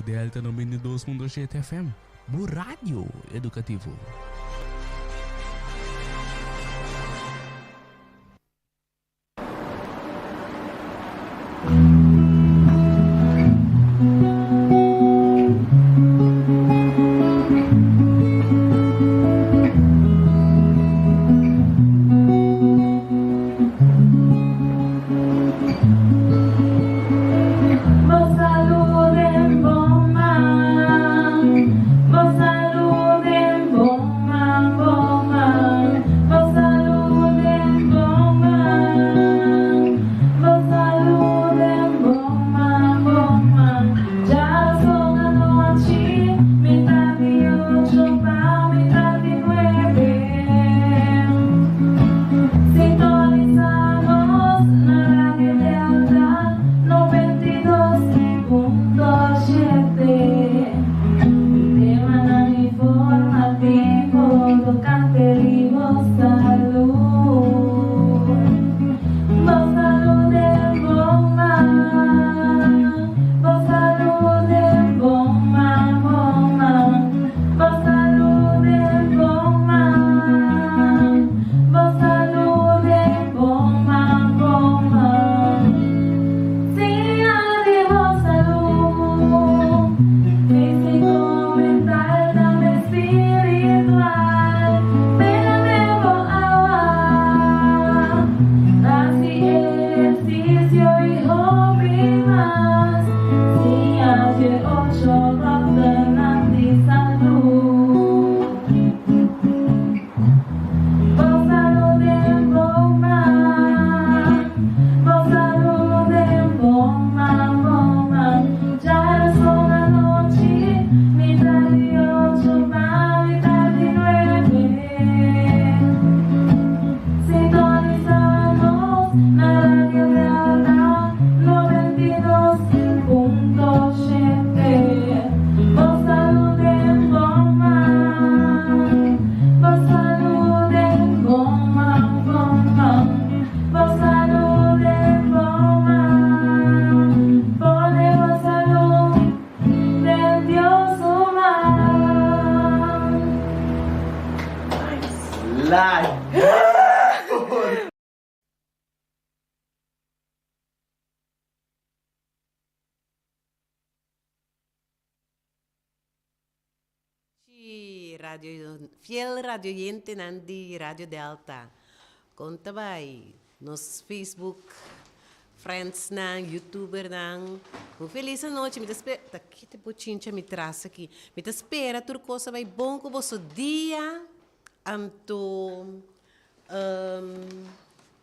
Delta 92.7 FM, bo radio edukativo. Radio, fiel radioyentenan di Radio Delta. Kon ta bai? Nos Facebook friendsnan, youtubernan. Un felis anochi. Mi ta spera, ta kite bochincha mi tras aki. Mi ta spera tur kos a bai bon ku boso dia. Anto,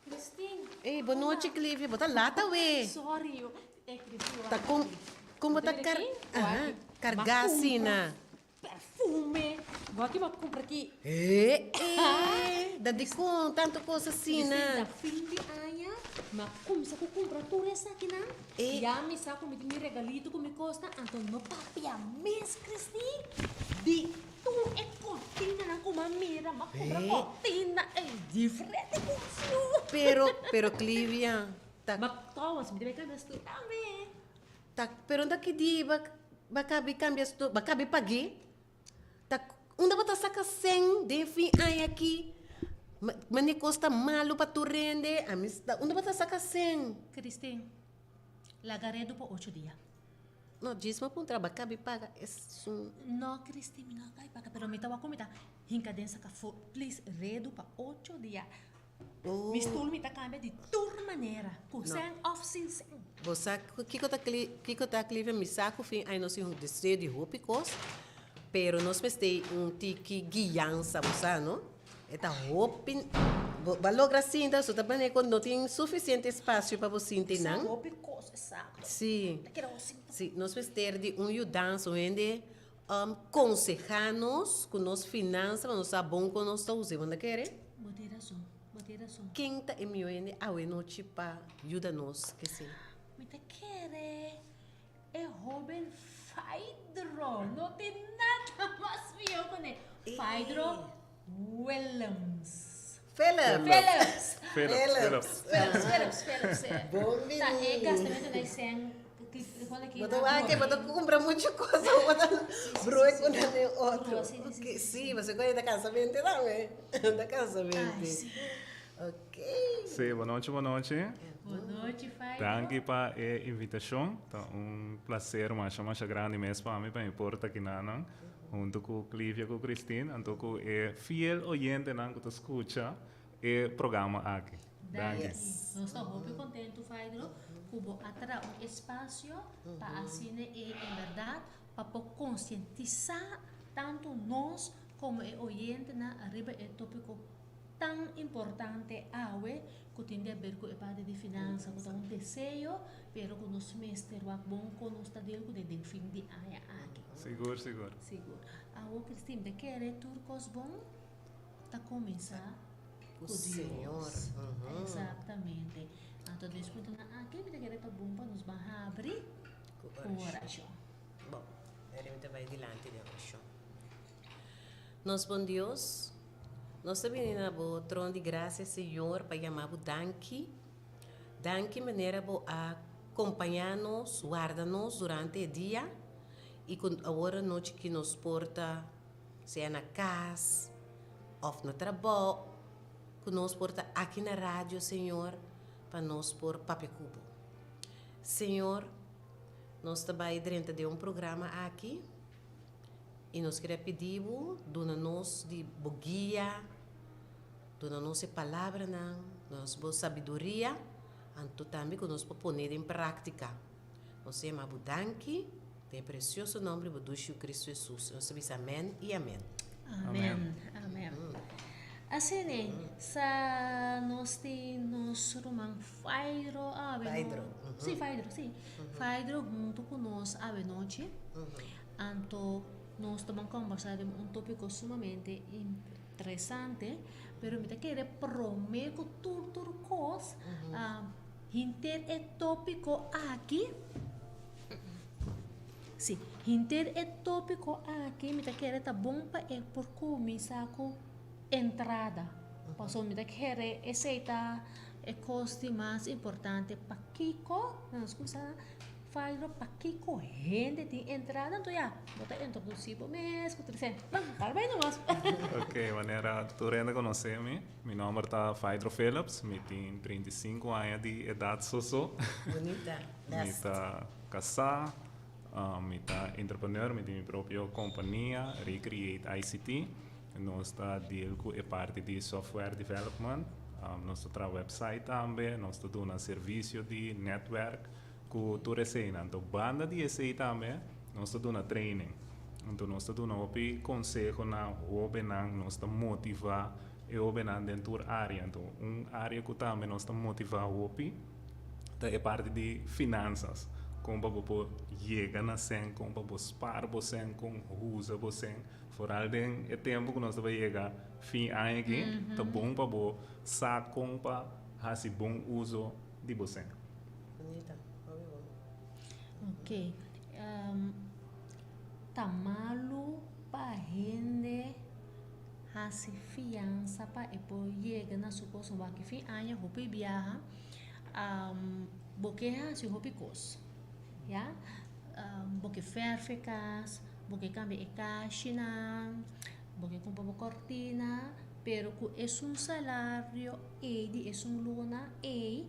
Christine. Ey, bon nochi Clivia. Bo ta lat awe. Sorry yo. Ey Christine, Ta kon, kon bo ta kar, aha, karga asina? Perfume. Bo aki bo a kumpra ki. Eh, eh, da dikon tantu kos asina? Christine, ta fin di aña, mi a kumsa ku kumpra tur esakinan. Eh. Ya mi sa ku mi tin mi regalito ku mi kosnan, anto no papia mes Christine. Di tur e kortinanan ku mi a mira, mi a kumpra kortina ey diferente kos yo. Pero, pero Clivia, ta. Ma trouwens, mi debe kambia stoel tambe. Ta, pero unda ki di ba ba kabi kambia sto, ba kabi pag'é? Ta unda bo ta saka sen den fin aña aki? Ma mane kos ta malu pa tur hende, ami sta, unda bo ta saka sen? Christine, laga redu pa ocho dia. No, djis bo puntra, ba kabi paga esun? No, Christine, mi no a kabi paga, pero mi ta wak ku mi ta hinka den saka for, please, redu pa ocho dia. Mi stoel mi ta cambia di tur manera, cu sen of sin sen. Bo sa kico ta kico ta Clive? Mi sa cu fin ay nos tin un deseo di hopi cos, pero nos mester un tiki guiansa, bo sa no? E ta hopi, bo a logra sinta, so ta manera cu no tin suficiente espacio pa bo sinti nan. Sa hopi cos, exacto. Si. Ta keda bo sinta. Si, nos mester di un yudansa, un hende Konsehá nos ku nos finansa pa nos sa bon kon nos ta usa. Bo no ta kere? Bo tin rason, bo tin rason. Ken ta e mihó hende awe nochi pa yuda nos kesei? Mi ta kere e hóben Faidro. No tin nada mas mihó ku ne. Faidro Willems. Philips. Philips. Philips. Philips, Philips, Philips. Bon bini. Ta e gastamentu na e sèn. Bo ta wak ke bo ta kumpra muchu kos of bo ta broe ku nan den otro. Ok, si, pasobra ku e ta kansa mente tambe. Ta kansa mente. Ok. Si, bonochi, bonochi. Bonochi, Fairo. Danki pa e invitashon. Ta un plaser masha masha grandi mes pa mi pa mi por ta kinanan huntu ku Clivia ku Christine anto ku e fiel oyentenan ku ta skucha e programa aki. Danki. Nos ta hopi kontentu, Faidro, ku bo a traha un espasio pa asina e en bèrdat pa por konsientisá tantu nos komo e oyentenan riba e tópiko tan importante awe ku tin di aber ku e parti di finansa ku ta un deseo pero ku nos mester wak bon kon nos ta deal kuné den fin di aña aki. Sigur, sigur. Sigur. Awo Christine, ta kere tur kos bon? Ta kuminsá ku Dios. Exactamente. Anto des puntonan aki mi ta kere ta bon pa nos ban habri Ku ku orashon. orashon. Bon, eri mi ta bai dilanti den orashon. Nos bon Dios, nos ta bini na bo tron di grasia, Señor, pa yama bo danki. Danki manera bo a kompañá nos, warda nos durante e dia i ku awor anochi ki nos por ta sea na kas òf na trabou, ku nos por ta aki na radio, Señor, pa nos por papia ku bo. Señor, nos ta bai drenta den un programa aki i nos kere pidi bo duna nos di bo guia, duna nos e palabranan, duna nos bo sabiduria, anto tambe ku nos por pone den práktika. Nos ta yama bo danki den e presioso nomber di bo dushi Cristo Jesus. Nos ta bisa amen y amen. Amen, amen. Asina sa nos tin nos ruman Faidro awe no. Faidro. Si, Faidro, si. Faidro hunto ku nos awe nochi. Anto nos ta ban kombersá riba un tópiko sumamente interesante, pero mi ta kere promé ku tur tur kos Hinter e tópiko aki, sí, hinter e tópiko aki mi ta kere ta bon pa e por kuminsá ku entrada. Pasobra mi ta kere esei ta e kos di mas importante. Pakiko, nos kuminsá Fairo, pakiko hende tin entrada? Anto ya, bo ta introdusí bo mes ku tur esei. Bon, para bai nomas. Ok, manera tur hende konosé mi. Mi nomber ta Faidro Phillips, mi tin 35 aña di edat soso. Bunita, Mi best. ta kasá, mi ta entrepreneur, mi tin mi propio kompania, Recreate ICT. Nos ta deal ku e parti di software development, nos ta traha website tambe, nos ta duna servisio di netwerk ku tur eseinan. Anto banda di esei tambe nos ta duna training. Anto nos ta duna hopi konseho na hóbennan, nos ta motivá e hóbennan den tur área. Anto un área ku tambe nos ta motivá hopi ta e parti di finansas. Kon pa bo por yega na sèn, kon pa bo spar bo sèn, kon usa bo sèn. Foral den e tempu ku nos ta bai yega fin aña aki, ta bon pa bo sa kon pa hasi bon uso di bo sèn. Bunita, hopi bon. Ok. Ta malu pa hende hasi fiansa pa e por yega na su kos. Wak fin aña hopi biaha bo ke hasi hopi kos, ya. Bo ke fèrf e kas, bo ke kambia e kashinan, bo ke kumpra bo kòrtina, pero ku esun salario ei di esun luna ei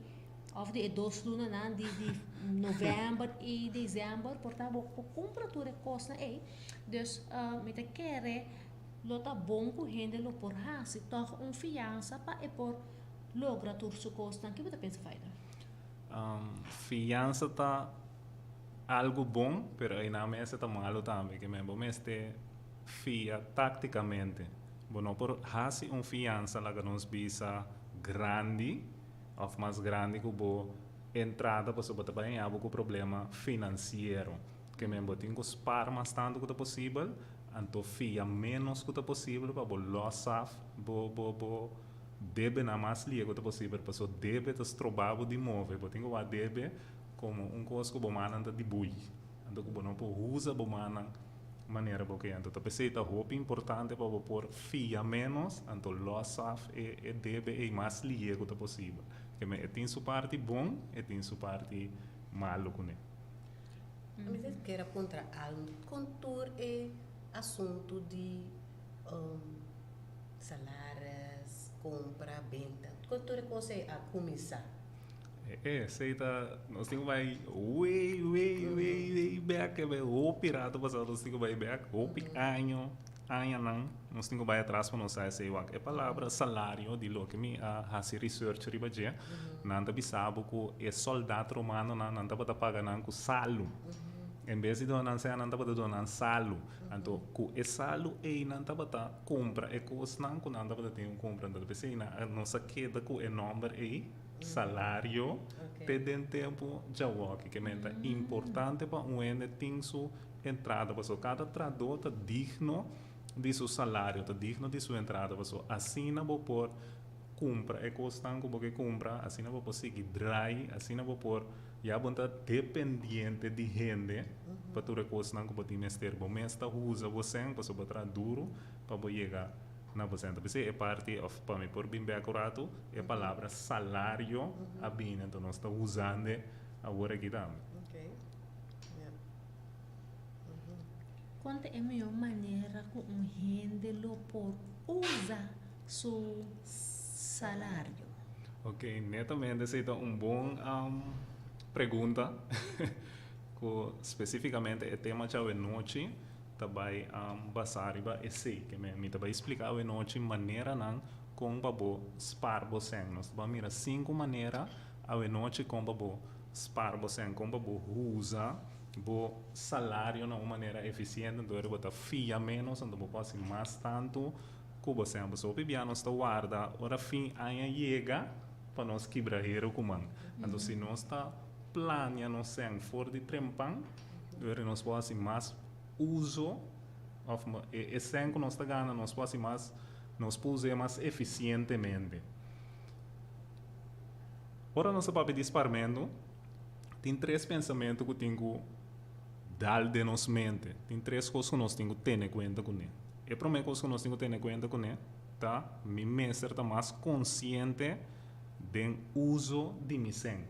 Of di e dos lunanan di di november i december por ta bo por cumpra tur e cosnan ey. Dus mi ta kere lo ta bon cu hende lo por haci toch un fiansa pa e por logra tur su cosnan. Kico bo ta pensa Faida? Fiansa ta algo bon pero eynan mes e ta malo tambe. Ke men bo mester fia tacticamente. Bo no por haci un fiansa laga nos bisa grandi. Of mas grandi ku bo entrada pasobra bo ta bai haña bo ku problema finansiero. Ke men bo tin ku spar mas tantu ku ta posibel, anto fia ménos ku ta posibel pa bo lòs af bo bo bo debenan mas lie ku ta posibel pasobra debe ta stroba bo di move. Bo tin ku wak debe komo un kos ku bo mannan ta di bui, anto ku bo no por usa bo mannan manera bo ke. Anto ta p'esei ta hopi importante pa bo por fia ménos, anto lòs af e e debe ei mas lihe ku ta posibel. Ke men e tin su parti bon, e tin su parti malu kuné. Mi ta kier a puntra Alm kon tur e asuntu di salaris, kompra, benta, kon tur e kos ei a kuminsá? Esei ta, nos tin ku bai way, way, way, way back, e bai hopi rato pasá nos tin ku bai back, hopi año, añanan nos tin ku bai atras pa nos sa esei. Wak, e palabra salario di loke mi a hasi research riba dje, nan ta bisa bo ku e soldat romanonan nan tabata paga nan ku salu. En bes di duna nan sèn nan tabata duna nan salu. Anto ku e salu ei nan tabata kumpra e kosnan ku nan tabata tin ku kumpra. Anto p'esei nan nos a keda ku e nòmber ei, salario, te den tempu djawoki. Ke men ta importante pa un hende tin su entrada pasobra kada trahadó ta digno di su salario, ta digno di su entrada pasobra asina bo por kumpra e kosnan ku bo ke kumpra, asina bo por sigui drai, asina bo por ya bo no ta dependiente di hende pa tur e kosnan ku bo tin mester. Bo mes ta usa bo sèn pasobra bo traha duru pa bo yega na bo sèn. Ta p'esei e parti òf pa mi por bin bèk un ratu e palabra salario a bini, anto nos ta usand'e awor aki tambe. Kon ta e mihó manera ku un hende lo por usa su salario? Ok, netamente esei ta un bon pregunta ku spesífikamente e tema djawe nochi ta bai basá riba esei. Ke mi ta bai splika awe nochi maneranan kon pa bo spar bo sèn. Nos ta bai mira sinku manera awe nochi kon pa bo spar bo sèn, kon pa bo usa bo salario na un manera efisiente, anto bo ta fia ménos, anto bo por hasi mas tantu ku bo sèn. Pasobra hopi bia nos ta warda ora fin aña yega pa nos kibra heru ku man. Anto si nos ta plania nos sèn for di trempan, ora nos por hasi mas uso òf e sèn ku nos ta gana nos por hasi mas, nos por us'é mas efisientemente. Ora nos ta papia di sparmentu, tin tres pensamentu ku tin ku dal den nos mente. Tin tres kos ku nos tin ku tene kuenta kuné. E promé kos ku nos tin ku tene kuenta kuné ta mi mester ta mas konsiente den uso di mi sèn.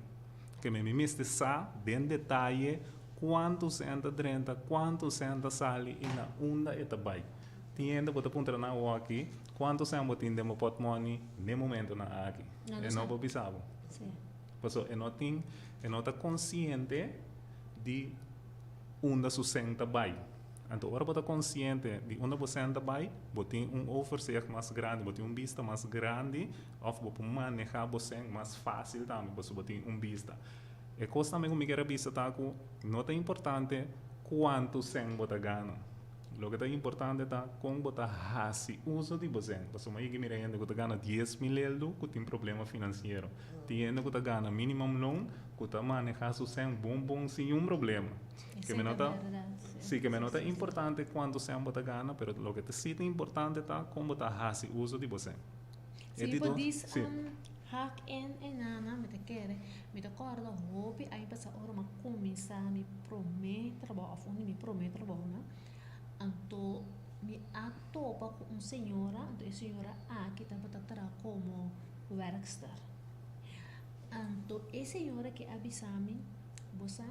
Ke mi mester sa den detaye kuantu sèn ta drenta, kuantu sèn ta sali i na unda e ta bai. Tin hende ku ta puntra nan awor-aki, kuantu sèn bo tin den bo pòtmòni n'e momentunan aki? E no por bisa bo. Pasobra e no tin, e no ta konsiente di unda su sèn ta bai. Anto ora bo ta konsiente di unda bo sèn ta bai, bo tin un overzicht mas grandi, bo tin un bista mas grandi òf bo por manehá bo sèn mas fásil tambe pasobra bo tin un bista. E kos tambe ku mi kier a bisa ta ku no ta importante kuantu sèn bo ta gana. Loke ta importante ta kon bo ta hasi uso di bo sèn. Pasobra mi a yega mira hende ku ta gana 10,000 eldo ku tin problema finansiero. Tin hende ku ta gana minimum loon ku ta maneha su sèn bon bon sin niun problema. Ke mi no ta, si, ke mi no ta importante kuantu sèn bo ta gana, pero loke ta si ta importante ta kon bo ta hasi uso di bo sèn. E di dos, si. Hak en e nana mi ta kere, mi ta kòrda hopi aña pasá ora mi a kuminsá mi promé trabou òf un di mi promé trabounan, anto mi a topa ku un señora, anto e señora aki tabata traha komo wèrkster. Anto e señora aki a bisa mi, Bo sa,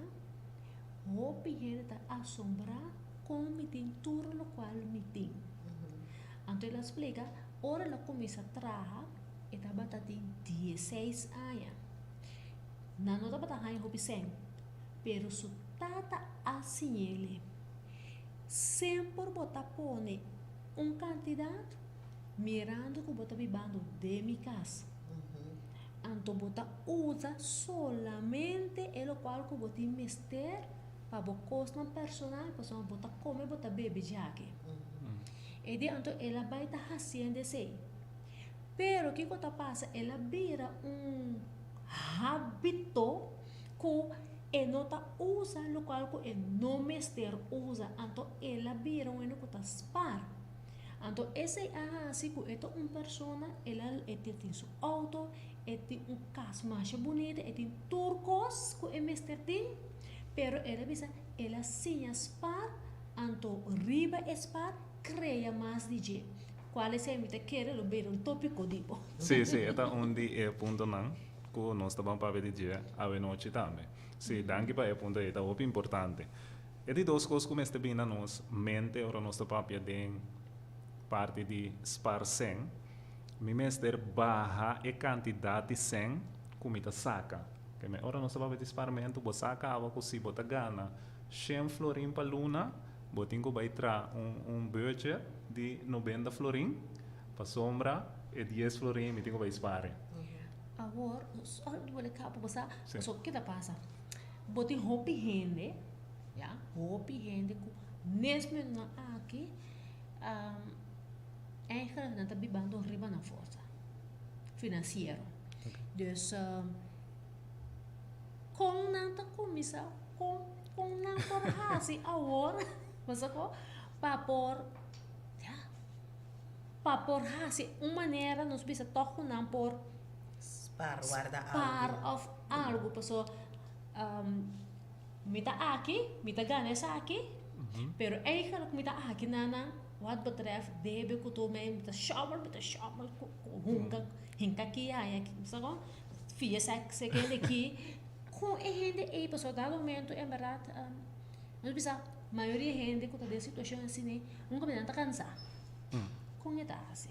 hopi hende ta asombrá kon mi tin tur lokual mi tin. Anto el a splika, ora el a kuminsá traha, E tabata tin dieseis aña. Nan no tabata haña hopi sèn, pero su tata a siñ'ele, Semper bo ta pone un kantidat mirando ku bo ta bibando den mi kas. Anto bo ta usa solamente e lokual ku bo tin mester pa bo kosnan personal, pasobra bo ta kome, bo ta bebe djaki. E di anto el a bai ta hasiendo esei. Pero kiko ta pasa? El a bira un habito ku e no ta usa lokual ku e no mester usa. Anto el a bira un hende ku ta spar. Anto esei a hasi ku e ta un persona, el a e tin su outo, e tin un kas masha bunita, e tin tur kos ku e mester tin, pero el a bisa el a siña spar, anto riba e spar krea mas di dje. Cual esei mi ta kere lo bira un topico di bo. Sí, sí, e ta un di e puntonan. ku nos ta ban papia di dje awe nochi tambe. Sí, danki pa e punto ei, ta hopi importante. E di dos kos ku mester bin na nos mente ora nos ta papia den parti di spar sèn, mi mester baha e kantidat di sèn ku mi ta saka. Keme ora nos ta papia di sparmentu, bo sa kaba ku si bo ta gana shen florin pa luna, bo tin ku bai traha un un budget di nobenta florin, pasobra e dies florin mi tin ku bai spar. Awor, bo kaba bo sa, pasobra ke ta pasa? Bo tin hopi hende, ya, hopi hende ku nes momentunan aki eigenlijk nan ta bibando riba nan forsa finansiero. Dus kon nan ta kuminsá, kon kon nan por hasi awor, bo sa ko, pa por, ya, pa por hasi un manera nos bisa tòg ku nan por Spar, warda algu. Spar òf algu paso mi ta aki, mi ta gana esaki, pero eigenlijk mi ta aki na nan wat betreft debe ku tur mi ta shòmel, mi ta shòmel ku hunka hinka aki haña aki, bo sa kon? Fia sek hende aki, kon e hende ei pasobra dado momento en bèrdat nos bisa mayoria hende ku ta den situashon asina un kaminda nan ta kansa, kon e ta hasi?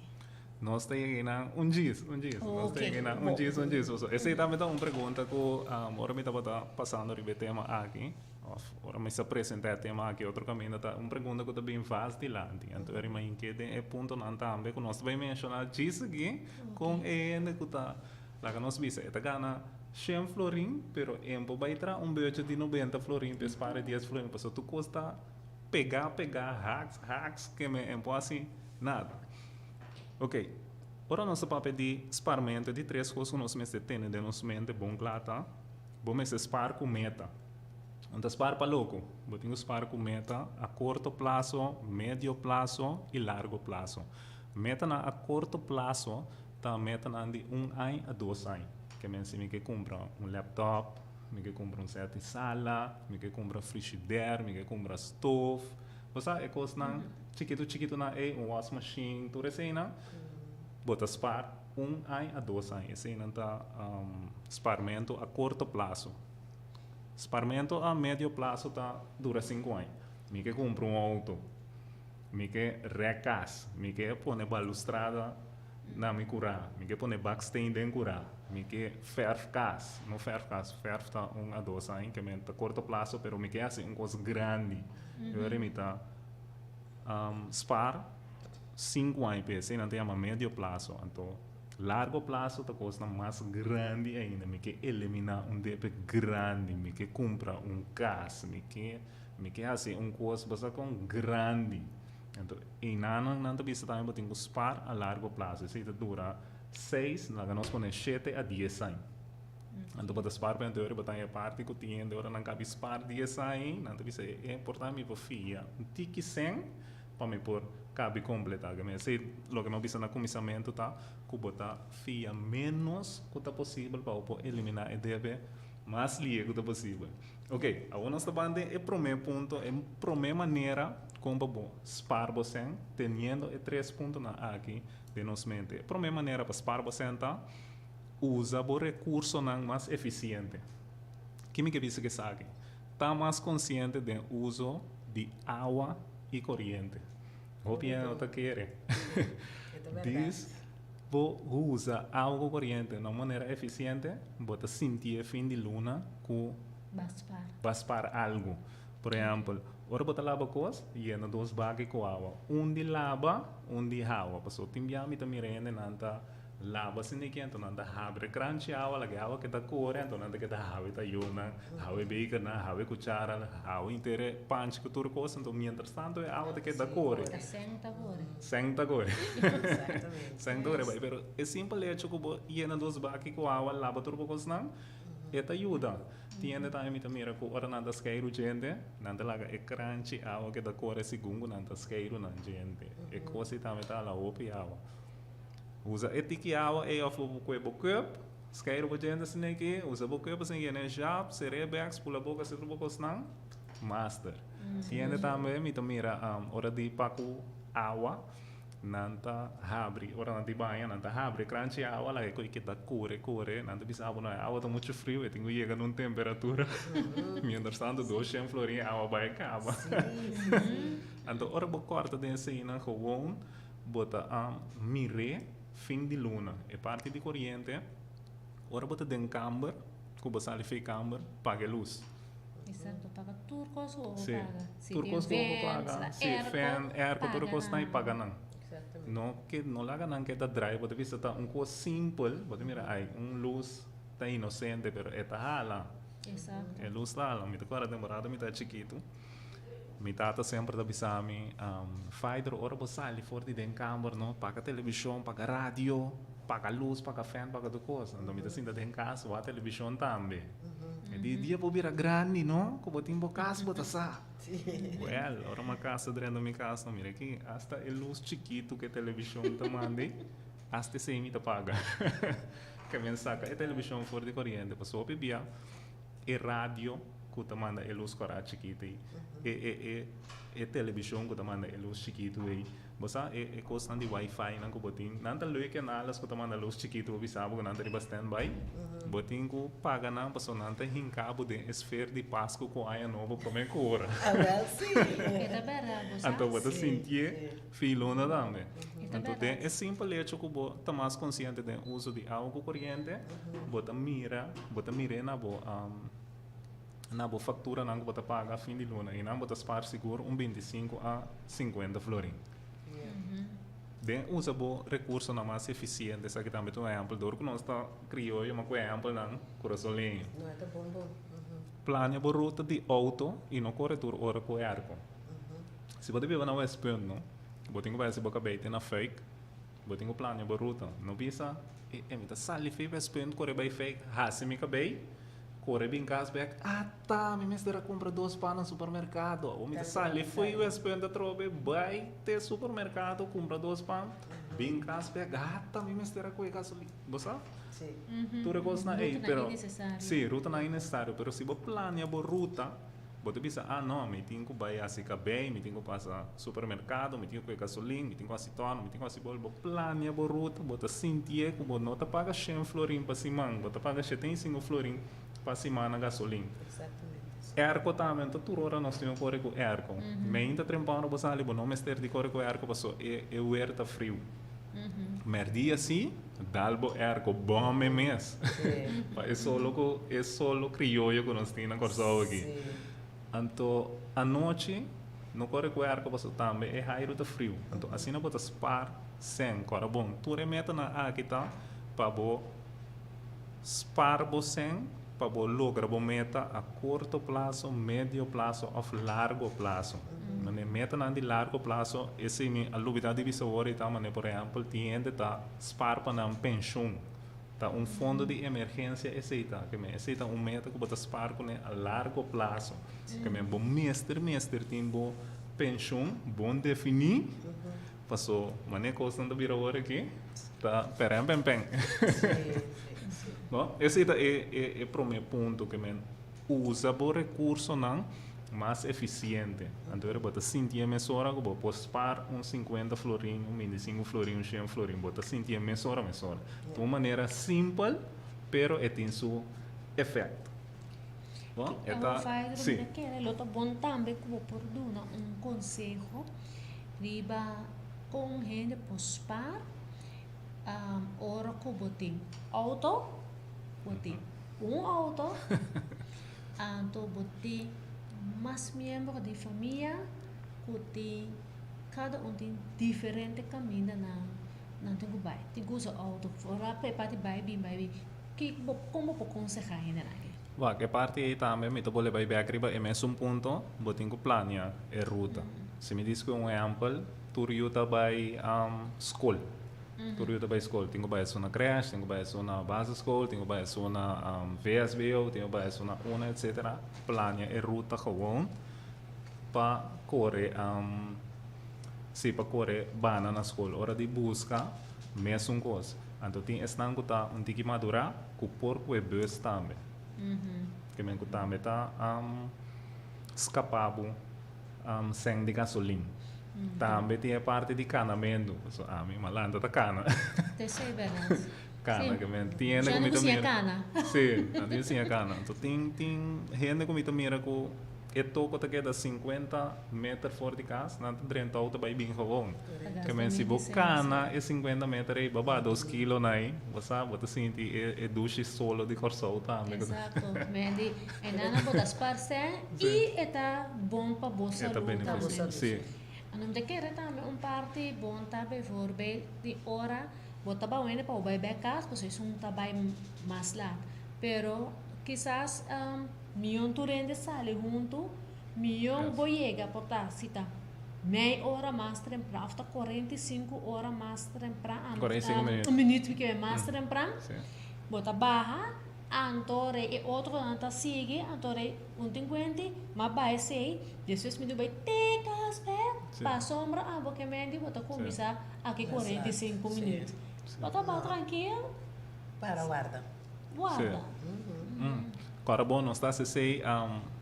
Nos ta yega na un djis, un djis. Nos ta yega na un djis, un djis. So, esei tambe ta un pregunta ku ora mi tabata pasando riba e tema aki, òf ora mi sa presentá e tema aki otro kaminda, ta un pregunta ku ta bin vast dilanti. Anto eri mainke den e puntonan tambe ku nos ta bai menshoná djis aki, kon e hende ku ta, laga nos bisa, e ta gana shen florin, pero e por bai traha un budget di nobenta florin pa e spara e dies florin, pasobra tur kos ta pegá pegá, haks haks, ke men e por hasi nada. Ok, ora nos ta papia di sparmento, e di tres kos ku nos mester tene den nos mente bon kla ta, bo mester spar ku meta. No ta spar pa loko, bo tin ku spar ku meta a korto plaso, medio plaso i largo plaso. Metanan a korto plaso ta metanan di un aña a dos aña. Ke men si mi ke kumpra un laptop, mi ke kumpra un sèt di sala, mi ke kumpra frishider, mi ke kumpra stof. Bo sa e kosnan chikitu chikitunan ei, un wasmachine, tur eseinan, bo ta spar un aña a dos aña. Eseinan ta sparmentu a korto plaso. Sparmentu a medio plaso ta dura sinku aña. Mi ke kumpra un outo, mi ke rèk kas, mi ke pone balustrada na mi kurá, mi ke pone baksteen den kurá, mi ke fèrf kas, no fèrf kas, fèrf ta un a dos aña, ke men ta korto plaso, pero mi ke hasi un kos grandi. Yo mi ta spaar sinku aña p'e, esei nan ta yama medio plaso. Anto largo plaso ta kosnan mas grandi ainda. Mi ke eliminá un debe grandi, mi ke kumpra un kas, mi ke mi ke hasi un kos basta kon grandi. Anto einanan nan ta bisa tambe bo tin ku spaar a largo plaso, esei ta dura seis, laga nos pone shete a dies aña. Anto bo ta spar pa henter bo ta haña parti ku tin hende ora nan kabi spar di esai nan ta bisa e por ta mi por fia un tiki sen pa mi por kabi kompletá. Ke esei loke mi a bisa na kuminsamentu ta ku bo ta fia ménos ku ta posibel pa bo por eliminá e debe mas lihe ku ta posibel. Oke, awor nos ta ban den e promé punto, e promé manera kon pa bo spar bo sen teniendo e tres puntonan aki den nos mente. E promé manera pa spar bo sen ta. Usa bo rekursonan mas efisiente. Ki mi ke bisa ku esaki? Ta mas konsiente den uso di awa i koriente. Hopi hende no ta kere. Dis bo usa awa ku koriente na un manera efisiente, bo ta sinti e fin di luna ku ba spar algu. Por ehèmpel, ora bo ta laba kos, yena dos baki ku awa. Un di laba, un di hawa. Pasobra tin bia mi ta mira hendenan ta. Laba sin di kento nan ta habri kranchi awa laga e awa keda kore anto nan ta keda hawe tayónan, hawe bekernan, hawe kucharanan, hawe henter e panchi ku tur kos anto mientras tanto e awa ta keda kore. Ta sèn ta kore. Sèn ta kore. Sèn ta kore bai pero e simpel hecho ku bo yena dos baki ku awa laba tur bo kosnan e ta yuda. Tin hende tambe mi ta mira ku ora nan ta skeiru djente nan ta laga e kranchi awa keda kore segun ku nan ta skeiru nan djente. E kos ei tambe ta hala hopi awa. Usa e tiki awa ei of bo kue bo cup, skeiru bo djente asina aki, usa bo cup asina yena e jap, sera e bek, spula boka asina bo kosnan, master. Tin hende tambe mi ta mira ora di pa ku awa, Nan ta habri, ora nan tin baña, nan ta habri e kranchi awa, laga e koe keda kore, kore. Nan ta bisa abo, no, e awa ta muchu friu, e tin ku yega na un temperatura. Mientras tanto, doshen florin e awa bai kaba. Anto ora bo kòrta den eseinan, gewoon bo ta mir'é fin di luna. E parti di koriente, ora bo ta den kamber, ku bo sali for e kamber, paga e lus. Exacto, paga tur kos ku bo Sí, paga. Si tur tin kos ku bo fans, paga. la Sí, airco, fan, airco, tur paga kos nan i nan. paga nan. Exactamente. No ke no laga nan keda draai, bo ta bisa ta un kos simpel, bo ta mira ai un lus ta inosente pero e ta hala. Exacto. E lus ta hala. Mi ta kòrda temporada mi ta chikitu, mi tata semper ta bisa mi, Faider ora bo sali for di den kamber no, paga televishon, paga radio, paga lus, paga fan, paga tur kos. Anto mi ta sinta den kas wak televishon tambe. E di dia bo bira grandi no, ku bo tin bo kas bo ta sa. Wèl, ora mi a kasa drenta mi kas no, mira aki, asta e lus chikitu ku e televishon ta manda ei, asta esei mi ta paga. Ke mi a saka e televishon for di koriente pasobra hopi bia e radio ku ta manda e lus kòrá chikitu ei, e e e e televishon ku ta manda e lus chikitu ei. Bo sa e e kosnan di wifi nan ku bo tin, nan ta leuk e nalas ku ta manda lus chikitu bo bisa bo ku nan ta riba standby. Bo tin ku paga nan pasobra nan ta hinka bo den e sfer di Pasku ku Aña Nobo promé ku ora. Awel si. E ta bèrdat, bo sa. Anto bo ta sintié filona tambe. E ta Anto den bèrdat. e simpel hecho ku bo ta mas konsiente den uso di awa ku koriente, bo ta mira, bo ta mir'é na bo na bo facturanan cu bo ta paga fin di luna y nan bo ta spaar sigur un 25 a 50 florin. Den usa bo recursonan mas eficiente, esaki tambe ta un ehempel, door cu nos ta crioyo ma cu ehempelnan curazoleño. No, e ta bon bon. Plania bo ruta di auto y no core tur ora cu airco. Si bo ta biba na Westpunt no, bo tin cu bay haci bo cabey te na Fuik, bo tin cu plania bo ruta. No bisa, e mi ta sali fi Westpunt core bay Fuik, haci mi cabey. Kore bin kas bek, ata mi mester a kumpra dos pan na supermerkado. Awor mi ta sali fo'i Westpunt atrobe bai te supermerkado kumpra dos pan, bin kas bek, ata mi mester a kohe gasolina. Bo sa? Tur e kosnan ei, pero si, rutanan innesesario, pero si bo plania bo ruta, bo ta bisa, ah no, mi tin ku bai hasi kabei, mi tin ku pasa supermerkado, mi tin ku kohe gasolin, mi tin ku hasi tòno, mi tin ku hasi bol. Bo plania bo ruta, bo ta sintié ku bo no ta paga shen florin pa siman, bo ta paga shete i sinku florin pa siman na gasolin. Airco tambe, no ta tur ora nos tin ku kore ku airco. Meinta trempano bo sali, bo no mester di kore ku airco paso e e wer ta friu. Mèrdia si, dal bo airco bòm e mes. Pa e solo ku e solo krioyo ku nos tin na Kòrsou aki. Anto anochi no kore ku airco paso tambe e hairu ta friu. Anto asina bo ta spar sèn. Kòrda bon, tur e metanan aki ta pa bo spar bo sèn pa bo logra bo meta a korto plaso, medio plaso òf largo plaso. Mane metanan di largo plaso esei mi a lubida di bisa awor ei ta mane por ehèmpel tin hende ta spar pa nan penshun. Ta un fondo di emergencia esey ta, ke men esey ta un meta ku bo ta spar kuné a largo plaso. Ke men bo mester mester tin bo penshun bon definí, paso manera kosnan ta bira awor aki ta pèrèn pèn pèn. No, esey ta e e e promé punto ke men usa bo rekursonan mas efisiente. Anto ora bo ta sintié mesora ku bo por spar un sinkuenta florin, un bintisinku florin, un shen florin, bo ta sintié mesora mesora. Ta un manera simpel, pero e tin su efecto. Bon, e ta, si. Mi ta kere lo ta bon tambe ku bo por duna un konseho riba kon hende por spar ora ku bo tin outo, bo tin un outo, anto bo tin mas miembro di famia ku tin kada un tin diferente kaminda nan. Nan tin ku bai, tin ku usa outo. Ora pa e parti bai bin bai bin, ki bo kon bo por konsehá hendenan aki? Wak, e parti ei tambe mi ta bolbe bai bek riba e mesun punto, bo tin ku plania e ruta. Si mi dis ku un ehèmpel, tur yu ta bai skol, tur yu ta bai skol, tin ku bai esun na krèsh, tin ku bai esun na basisschool, tin ku bai esun na vsbo, tin ku bai esun na una etsetera, plania e ruta gewoon pa kore. Si pa kore bana na skol ora di buska mesun kos. Anto tin esnan ku ta un tiki madurá ku por kue bus tambe. Ke men ku tambe ta skapa bo sèn di gasolin. Tambe tin e parti di kanamentu. So ami malanta ta kana. Te esei bèrdat. Kana Sí. ke men tin hende Yo ku no mi ta kusiña mira. kana. Sí, nan tin siña kana. Anto tin tin hende ku mi ta mira ku e toko ta keda 50 meter for di kas, nan ta drenta outo bai bin gewoon. Ke men si bo kana e 50 meter ei, bo baha 2 kilo na ei, bo sa, bo ta sinti e dushi solo di Kòrsou tambe. Exacto. Men di, e nana bo ta sparse i e ta bon pa bo E ta salú beneficio. tambe. Anto mi ta kere tambe un parti bon ta bijvoorbeeld di ora bo ta bawende pa bo bai bek kas, pasobra esun ta bai mas laat. Pero kisas mion tur hende sali huntu, mion bo yega por ta si ta mei ora mas tempran òf ta 45 ora mas tempran, 45 minuut. Un minuut ke mas tempran, bo ta baha, anto rei e otronan ta sigui, anto rei un 50, ma bai sei, despues mi bai te kas bek, pasobra abo ke men di bo ta kuminsá aki 45 minuut. Bo ta bai trankil. Para warda. Warda. Agora, bom, nos ta hasi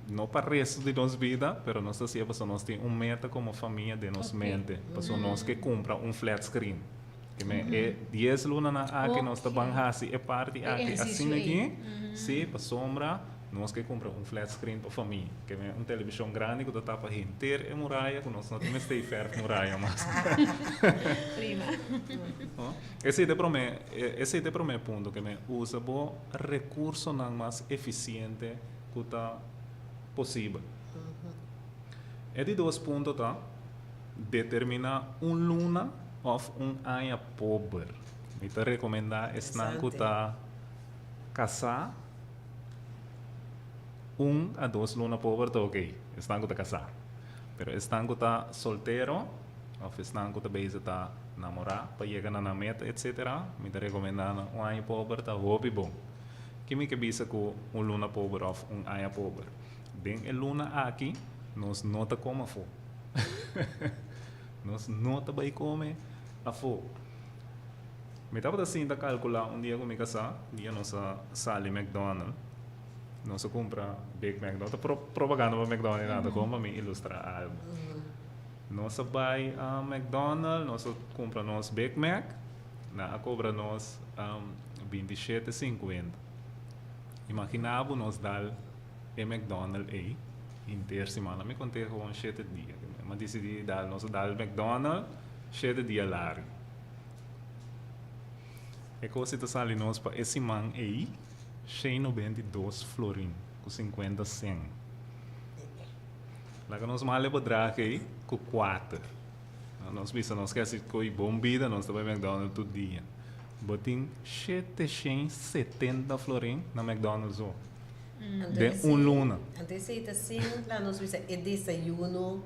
no pa resto di nos bida, pero nos ta hasi pasobra nos tin un meta komo famia den nos mente. Pasobra nos ke kumpra un flat screen. Ke men e 10 lunanan aki nos ta ban hasi e parti E aki ehersisio asina ei. aki, si, pasobra nos ke kumpra un flat screen pa famia. Ke men un televishon grandi ku ta tapa henter e muraya, ku nos no tin mester verf muraya mas. Prima. No? Esei ta promé, esei ta promé punto ke men usa bo rekursonan mas efisiente ku ta posibel. E di dos punto ta determiná un luna òf un aña pober. Mi ta rekomendá esnan ku ta kasá 1 a 2 luna pober ta oké. Esnan ku ta kasá. Pero esnan ku ta soltero òf esnan ku ta bezig ta namorá pa yega na nan meta, etc. Mi ta rekomendá nan un aña pober ta hopi bon. Ke mi ke bisa ku un luna pober òf un aña pober? Den e luna aki, nos no ta kome afó. Nos no ta bai kome afó. Mi tabata sinta kalkulá un dia ku mi kasá, dia nos a sali McDonald's. Nos a kumpra Big Mac. No ta propaganda pa McDonald's nada, komo pa mi ilustrá algu. Nos a bai a McDonald's, nos a kumpra nos Big Mac, nan a kobra nos 27,50. Imaginá bo nos dal e McDonald's ei henter siman. Mi kont'é gewoon 7 dia. Mi a disidí dal nos dal McDonald's 7 dia largu. E kos ta sali nos pa e siman ei 192 florin ku 50 sen. Laga nos male bedrag ei ku 4. Nos bisa nos ke koi bon bida, nos ta bai McDonald's tur dia. Bo tin 770 florin na McDonald's so. Den un luna. Anto esei ta sin la nos bisa e desayuno,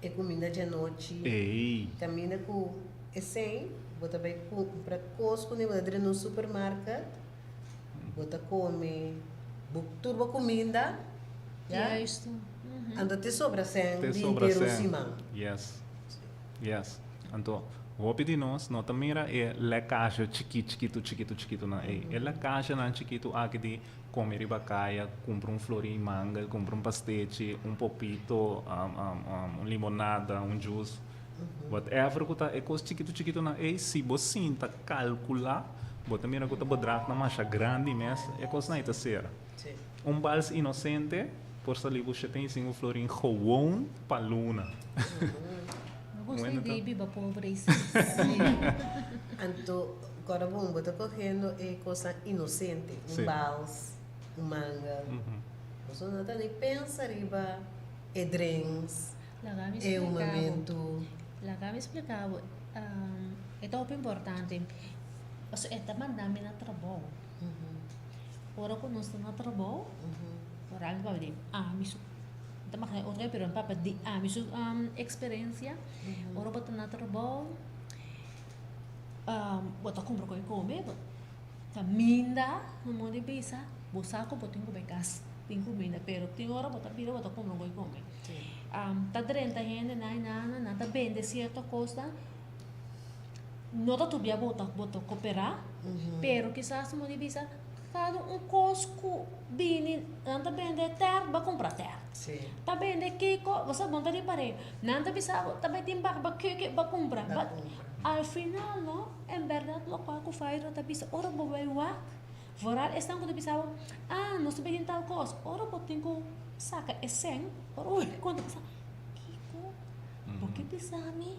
e kuminda di anochi. Ei. Kaminda ku esei, bo ta bai kumpra kos ku bo ta drenta un supermarket, bo ta kome bo tur bo kuminda, ja? Juist. Anto te sobra sen Te di sobra henter sen. siman. Yes. Anto, hopi di nos no ta mira e lekage chikitu, chikitu, chikitu, chikitu na ei. E lekage nan chikitu aki di kome riba kaya, kumpra un florin mangel, kumpra un pastechi, un popito, un limonada, un juice. Whatever ku ta e kos chikitu chikitu na ei, si bo sinta kalkulá, bo ta mira ku ta bedrag na masha grandi mes, e kos nan ei ta sera. Un bals inosente por sali bo 75 florin gewoon pa luna. Mi gusta Bueno, di biba pober. Sí. Anto, agora bom, bo ta kohiendo e kos inosente, un bals, un mangel. Bo no ta ni pensa riba e drinks, Laga mi e un explicar. momento. Laga mi explicar. E ta hopi importante. Paso e ta manda mi na trabou. Ora ku nos ta na trabou, ora mi papia di ami su, ta makina otro pero mi papia di ami su eksperensia. Ora bo ta na trabou, bo ta kumpra kos kome, bo kaminda, no modo di bisa, bo sa ku bo tin ku bai kas, tin kuminda, pero tin ora bo ta bira bo ta kumpra kos kome. Ta drenta hende nan nan nan ta bende sierto kosnan, no ta tur bia bo ta kooperá, pero kisas modo di bisa. Kada un kos ku bini nan ta bende tèrt bo a kumpra tèrt. Ta bende kiko bo sa bo no ta ripar'é. Nan ta bisa bo ta bai tin barbecue ke bo a kumpra. Al final no en bèrdat lokual ku Fairo ta bisa ora bo bai wak vooral esnan ku ta bisa bo ah nos ta bai tin tal kos ora bo tin ku saka e sèn ora bo bai konta bo sa kiko bo ke bisa mi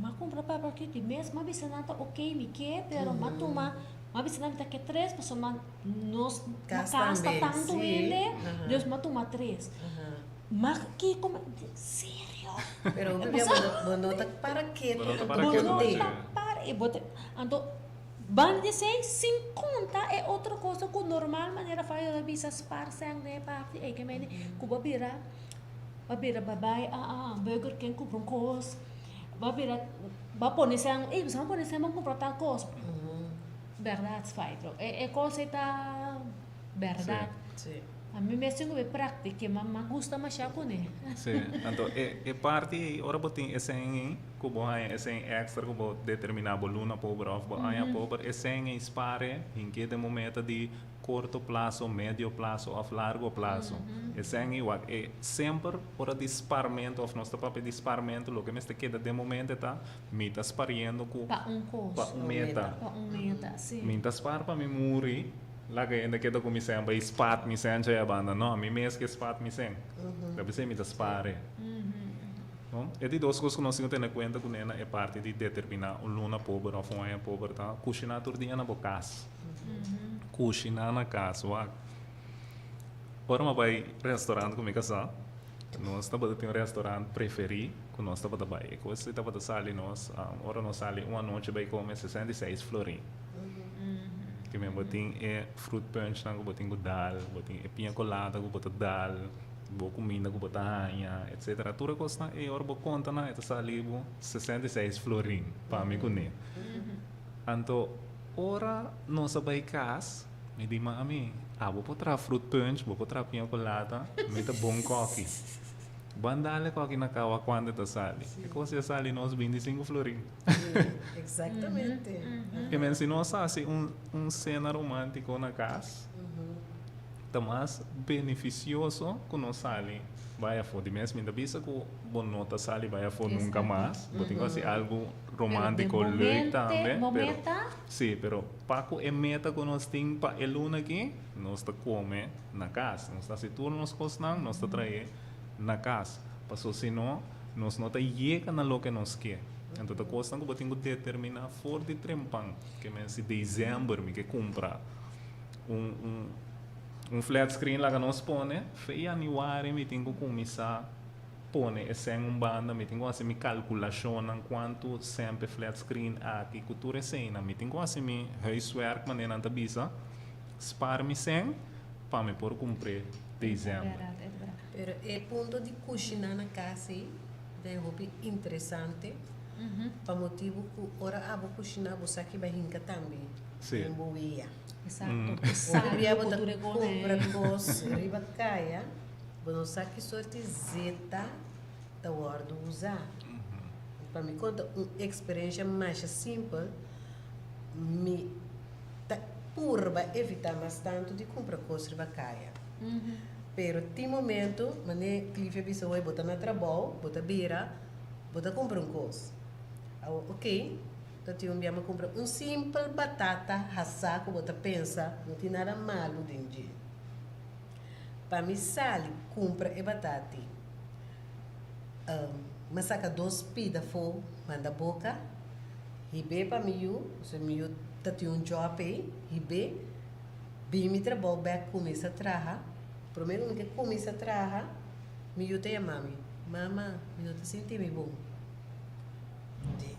m'a kumpra barbecue di mes m'a bisa nan ta ok mi ke pero m'a tuma M'a bisa nan mi ta ke tres pasobra nos na kas ta tantu hende, dus m'a tuma tres. Ma kiko mi serio? Pero hopi bia bo no ta para ketu. Bo no ta para ketu. Bo no ta para e bo ta anto banda di esei sin konta e otro cosa ku normal manera Fayo ta bisa spar sèn den e parti ei ke mende ku bo bira bo bira bai a Burger King kumpra un kos. Bo bira bo a pone sèn ey bo pone sèn bo kumpra tal kos bèrdat Faitro e kos ei ta bèrdat ami mes tin ku bai praktik'é ma mi gusta masha kuné. Sí, anto e parti ei ora bo tin e sèn ei ku bo haña e sèn èkstra ku bo determiná bo luna pober òf bo aña pober e sèn ei spar e hink'é den bo meta di Corto plazo, medio plazo of largo plazo. Esei wak e semper ora di sparmento of nos ta papia di sparmento loke mester keda den bo mente ta mi ta spariendo ku Pa un kos. pa un meta. Pa un meta, si. Mi ta spar pa mi muri laga hende keda ku mi sen bai spat mi sen djaya banda. No, mi mes ke spat mi sen. Ta p'esei mi ta spar e. No? E di dos kos ku nos tin ku tene kuenta kuné na e parti di determiná un luna pober of un aña pober ta kushiná tur dia na bo kas. Kushiná na kas wak. Ora mi a bai restaurant ku mi kasá, nos tabata tin un restaurant preferí ku nos tabata bai. E kos ei tabata sali nos, ora nos sali un anochi bai kome 66 florin. Ki men bo tin e fruit punchnan ku bo tin ku dal, bo tin e piña colada ku bo ta dal, bo kuminda ku bo ta haña, etcetera. Tur e kosnan ei ora bo konta nan e ta sali bo 66 florin pa mi kuné. Anto ora nos a bai cas, mi di mami, abo por traha fruit punch, bo por traha piña colada, mi ta bon koki. Ban dale koki na kawa cuanto ta sali. E cos ya sali nos 25 florin. Exactamente. E men si nos haci un cena romantico na cas, ta mas beneficioso cu nos sali bai afo. Di mes mi ta bisa cu bo no ta sali bai afo nunca mas, bo tin cu haci algo Romántico leuk tambe, pero sí, pero pa cu e meta cu nos tin pa e luna aki, nos ta come na cas. Nos ta haci tur nos cosnan, nos ta trae na cas. Paso si no, nos no ta yega na loke nos ke. Anto ta cosnan cu bo tin cu determina for di trempan. Ke men si december mi ke cumpra un un un flat screen laga nos pone, fe januari mi tin cu cuminsa. Pone e sèn un banda, mi tin ku hasi mi kalkulashonnan kuantu sèn p'e flat screen aki ku tur eseinan. Mi tin ku hasi mi huiswerk manera nan ta bisa, spar mi sèn pa mi por kumpr'é desèmber. Pero e punto di kushiná na kas ei ta e hopi interesante pa motibu ku ora abo kushiná bo sa ki bai hinka tambe den bo wea. Hopi bia bo ta kumpra kos riba kaya. Bo no sa ki sorti zeta ta wòrdu usá. Pa mi konta un eksperensha masha simpel, mi ta purba evitá mas tantu di kumpra kos riba kaya. Pero tin momentu, manera Cliff a bisa hoy, bo ta na trabou, bo ta bira, bo ta kumpra un kos. Awor, oke, ta tin un bia mi a kumpra un simpel batata hasá ku bo ta pensa no tin nada malu den dje. Pa mi sali kumpra e batati, mi a saka dos pida afó manda boka, hib'é pa mi yu, pasobra mi yu ta tin un jòb ei, hib'é, bin mi trabou bèk kuminsá traha. Promé ku mi ke kuminsá traha, mi yu ta yama mi, Mama, mi no ta sinti mi bon. Mi di,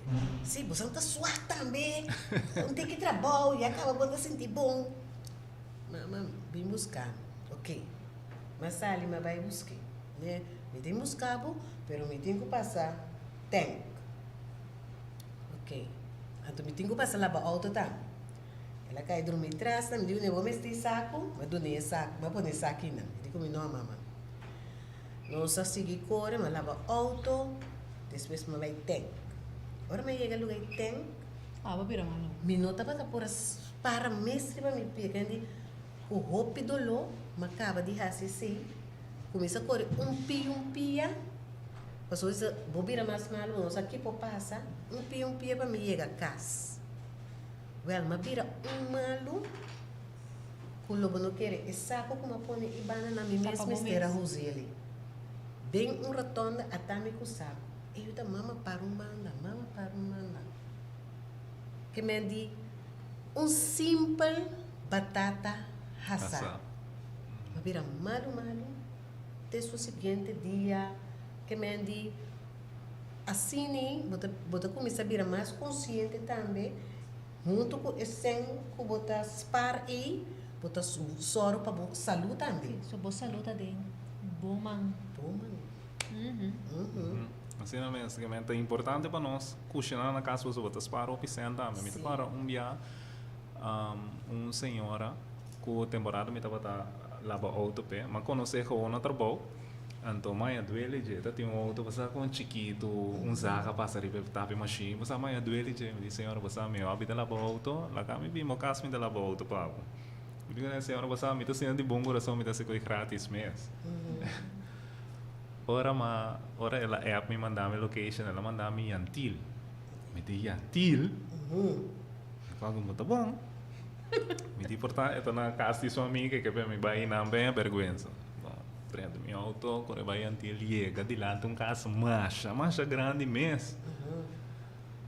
Si, bo sa ta suak tambe, un tiki trabou, ya kaba bo ta sinti bon. Mama bin buska mi. Ok. M'a sali m'a bai busk'é. Ne, mi tin buska bo, pero mi tin ku pasa tank. Ok. Anto mi tin ku pasa laba outo tambe. El a kai drumi tras nan. Mi di, bo mester e saku? M'a dun'é e saku. M'a pone e saki nan. E di ku mi, no mama. Nos a sigui kore, m'a laba outo, despues m'a bai tank. Ora m'a yega luga e tank. Abo bira malo. Mi no tabata por a para mes riba mi pia. Kendi. Ku hopi doló m'a kaba di hasi esei, kuminsá kore un pia un pia, pasobra si bo bira mas malu bo no sa ki por pasa, un pia un pia pa mi yega kas. Wèl, m'a bira un malu ku lo bo no kere e sako ku m'a pone e banda na mi mes mester a huz'el. Den un rotonda ata mi ku sako. E yu ta mama para un banda, mama para un banda. Ke men di un simpel batata hasá. Ma bira malu malu te su siguiente dia. Ke men di asina bo ta bo ta kuminsá bira mas konsiente tambe huntu ku e sèn ku bo ta spar ei bo ta sòru pa bo salú tambe. So bo salú ta den bo man. Bo man. Asina mes, ke men ta importante pa nos kushiná na kas pasobra bo ta spara hopi sèn tambe. Mi ta para un bia un señora ku temporada mi tabata laba outo p'e. Mi a konos'é gewoon na trabou, anto maya duele dje. Ta tin un outo bo sa kon chikitu, un zaga pasa riba e tapi mashin. Bo sa maya duele dje. Mi di, señora bo sa mi hòbi ta laba outo, laga mi bin bo kas mi ta laba outo pa bo. Mi di, señora bo sa mi ta sinti di bon kurason mi ta hasi koe gratis mes. Ora ma ora el a app mi manda mi location el a manda mi Yantil. Mi di Yantil? Mi fala como ta bon. Mi di por ta e ta na cas di su amiga e ke mi bai nan ben e berguensa. Bon, prende mi auto kore bai Yantil yega dilanti un cas masha masha grandi mes.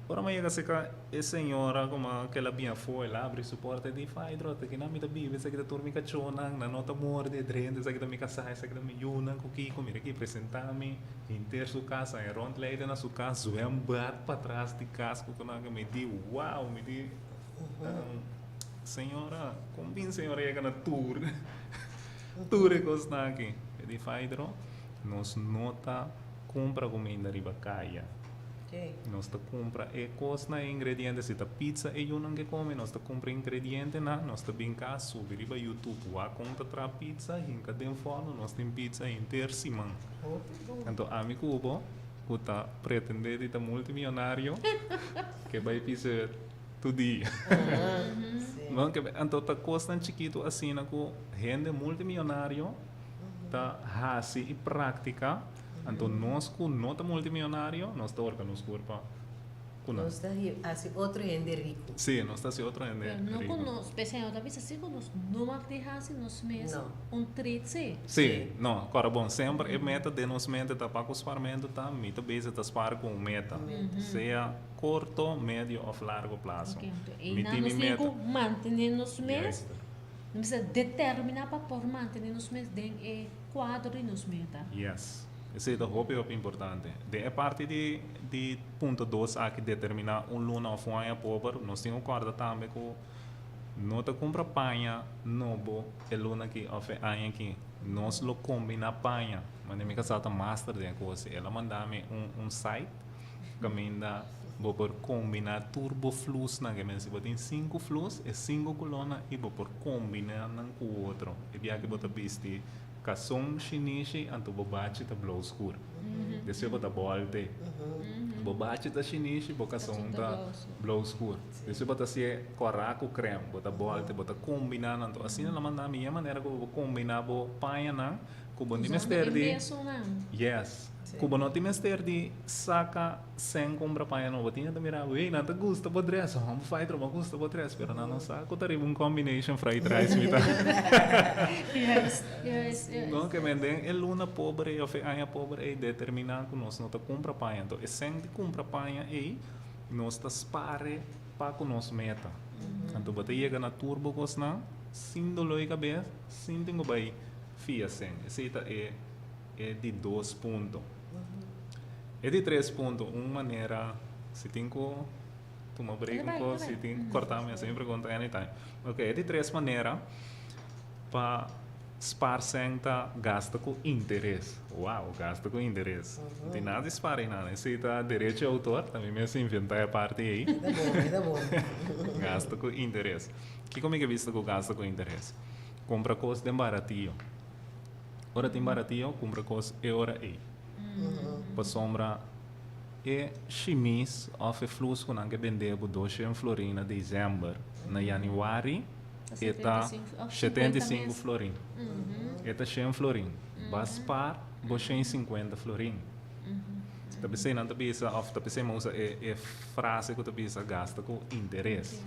Ora mi a yega cerca e señora como ke el a bin afo el a abri su porta e di Faidro ta kinan mi ta biba esaki ta tur mi cachonan nan no ta morde drenta esaki ta mi casa esaki ta mi yunan cu kico mira aki presenta mi henter su casa e rondleiding na su cas zwembad patras di cas cu cu nan mi di wow mi di señora con bin señora yega na tur tur e cosnan aki e di Faidro nos no ta cumpra cuminda riba caya. Nos ta kumpra e kosnan, e ingrediente. Si ta pizza e yunan ke kome, nos ta kumpra ingredientenan, nos ta bin kas, subi riba YouTube wak kon ta traha pizza, hinka den fòrnu, nos tin pizza henter siman. Anto ami ku bo, ku ta pretendé di ta multimionario, ke bai Pizza Hut tur dia. No, ke anto ta kosnan chikitu asina ku hende multimionario ta hasi i praktika. Anto nos ku no ta multimionario, nos ta horka nos kurpa ku nan. Nos ta hasi otro hende riku. Sí, nos ta hasi otro hende Pero no riku. ku nos, p'esei no ta bisa si ku nos no mag di hasi nos mes No. un treat sí. Sí, no, kòrda bon, semper e meta den nos mente ta pa ku sparmentu ta, mi ta bezig ta spar ku un meta, sea korto, medio òf largo plaso. Ok, anto Mi einan tin mi nos tin meta. ku mantené nos mes, Juist. nos mester determiná pa por mantené nos mes den e Kuadro di nos meta. Yes. Esei ta hopi hopi importante. Den e parti di di punto dos aki determiná un luna òf un aña pober, nos tin ku kòrda tambe ku no ta kumpra paña nobo e luna aki òf e aña aki. Nos lo kombiná paña. Manera mi kasá ta master den e kos. El a manda mi un un site kaminda bo por kombiná tur bo flusnan. Ke men si bo tin sinku flus, e sinku kolónan i bo por kombiná nan ku otro. E bia ku bo ta bisti kason shinishi anto bo bachi ta blou skur. Despues bo ta bòlte. Bo bachi ta shinishi, bo kason ta blou skur. Despues bo ta hasié kòrá ku krèm. Bo ta bòlte, bo ta kombiná nan. Anto asina lo manda mi e manera ku bo por kombiná bo pañanan ku bo no tin mester di. Yes. Ku bo no tin mester di saka sèn kumpra paña nobo. Tin hende ta mira bo, ey nan ta gusta bo dress. Hòmber fai tropa gusta bo dress. Pero nan no sa ku ta riba un combination fried rice mi ta. No, ke men den e luna pober ey òf e aña pober ey determiná ku nos no ta kumpra paña. Anto e sèn di kumpra paña ey nos ta spare pa ku nos meta. Anto bo ta yega na tur bo kosnan sin doló di kabes, sin tin ku bai fia sèn. Esei ta e. E di dos punto. E di tres punto, un manera, si tin ku tuma break un kos, si tin ku korta mi hasi mi pregunta anytime. Ok, e di tres manera pa spar sèn ta gasta ku interes. Wow, gasta ku interes. No tin nada di spar einan. Esei ta derecho di autor, ta mi mes inventá e parti ei. E ta bon, e ta bon. Gasta ku interes. Kiko mi ke bisa ku gasta ku interes? Kumpra kos den baratio. Ora tin baratio, kumpra kos e ora ei. Pasobra e shimis òf e flus ku nan ke bende bo doshen florin na desèmber, na yanüari. E ta 75 florin. E ta 100 florin. Ba spaar bo 150 florin. Ta p'esei nan ta bisa, of ta p'esei mi a usa e e frase ku ta bisa gasta ku interes.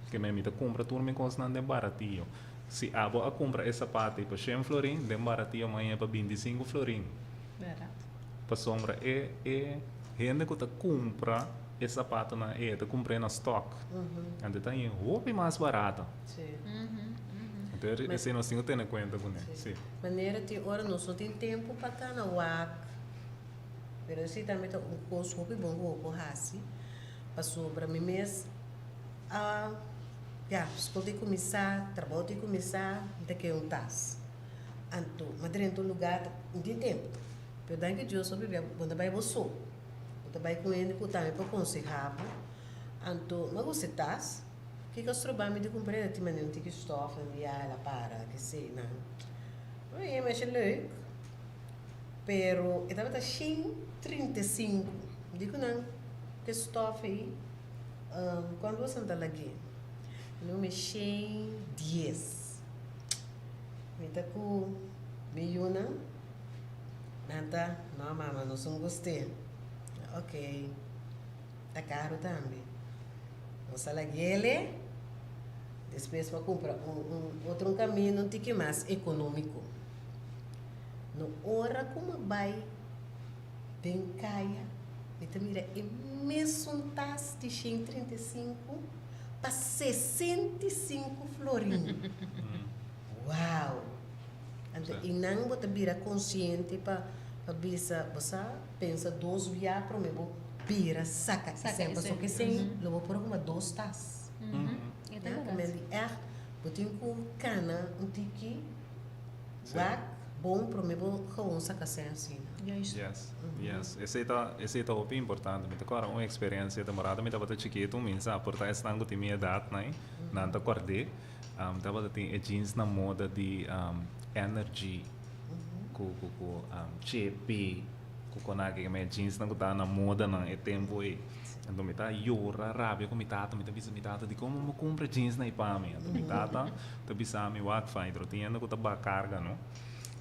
Ke men mi ta kumpra tur mi kosnan den baratio. Si abo a kumpra e sapato ei pa 100 florin, den baratio maña pa 25 florin. Pasobra e e hende ku ta kumpra e sapatonan ei, e ta kumpr'é na stock. Anto e ta hañ'é hopi mas barata. Anto esei nos tin ku tene kuenta kuné. Si. Manera tin ora nos no tin tempu pa kana wak, pero esei tambe ta un kos hopi bon ku bo por hasi, pasobra mi mes a, ya, skol tin kuminsá, trabou tin kuminsá, mi ta kere un tas. Anto, mi a drenta un lugá, no tin tempu. Pero danki Dios hopi bia bo ta bai bo so. Bo ta bai ku hende ku tambe por konsehá bo. Anto, mi a gusta e tas. Kiko a stroba mi di kumpra e? Tin manera un tiki stòf nan di ya el a para, kesei nan. Oye, masha leuk. Pero e tabata shen 35. Mi di ku nan ku e stòf ei, kuantu boso ta lag'é? Mi di ku mi 110. Mi ta ku mi yunan. Nan ta, No mama, nos un gust'é. Ok, ta karu tambe. Nos a lag'ele, despues pa kumpra un un otro un kaminda un tiki mas ekonómiko. No ora ku mi bai den kaya, mi ta mira e mesun tas di shen 35 pa 65 florin. Wow! Anto i nan bo ta bira konsiente pa pa bisa bo sa pensa dos bia prome bo bira saka e sèn pasobra ke sèn lo bo por a kuma dos tas. Ya ta men di ègt bo tin ku kana un tiki wak bon prome bo gewoon saka sèn asina. Yes, yes. Esei ta esei ta hopi importante. Mi ta kòrda un eksperensia temporada mi tabata chikitu mi sa por ta esnan ku tin mi edat nan nan ta kòrd'é. Tabata tin e jeans na moda di Energy ku ku ku Chepe ku konaki e jeansnan ku ta na moda nan e tempu ei. Anto mi ta yora rabia ku mi tata mi ta bisa mi tata dikon bo kumpra jeansnan ei pa mi? Anto mi tata ta bisa mi wak Faidro tin hende ku ta baha karga no.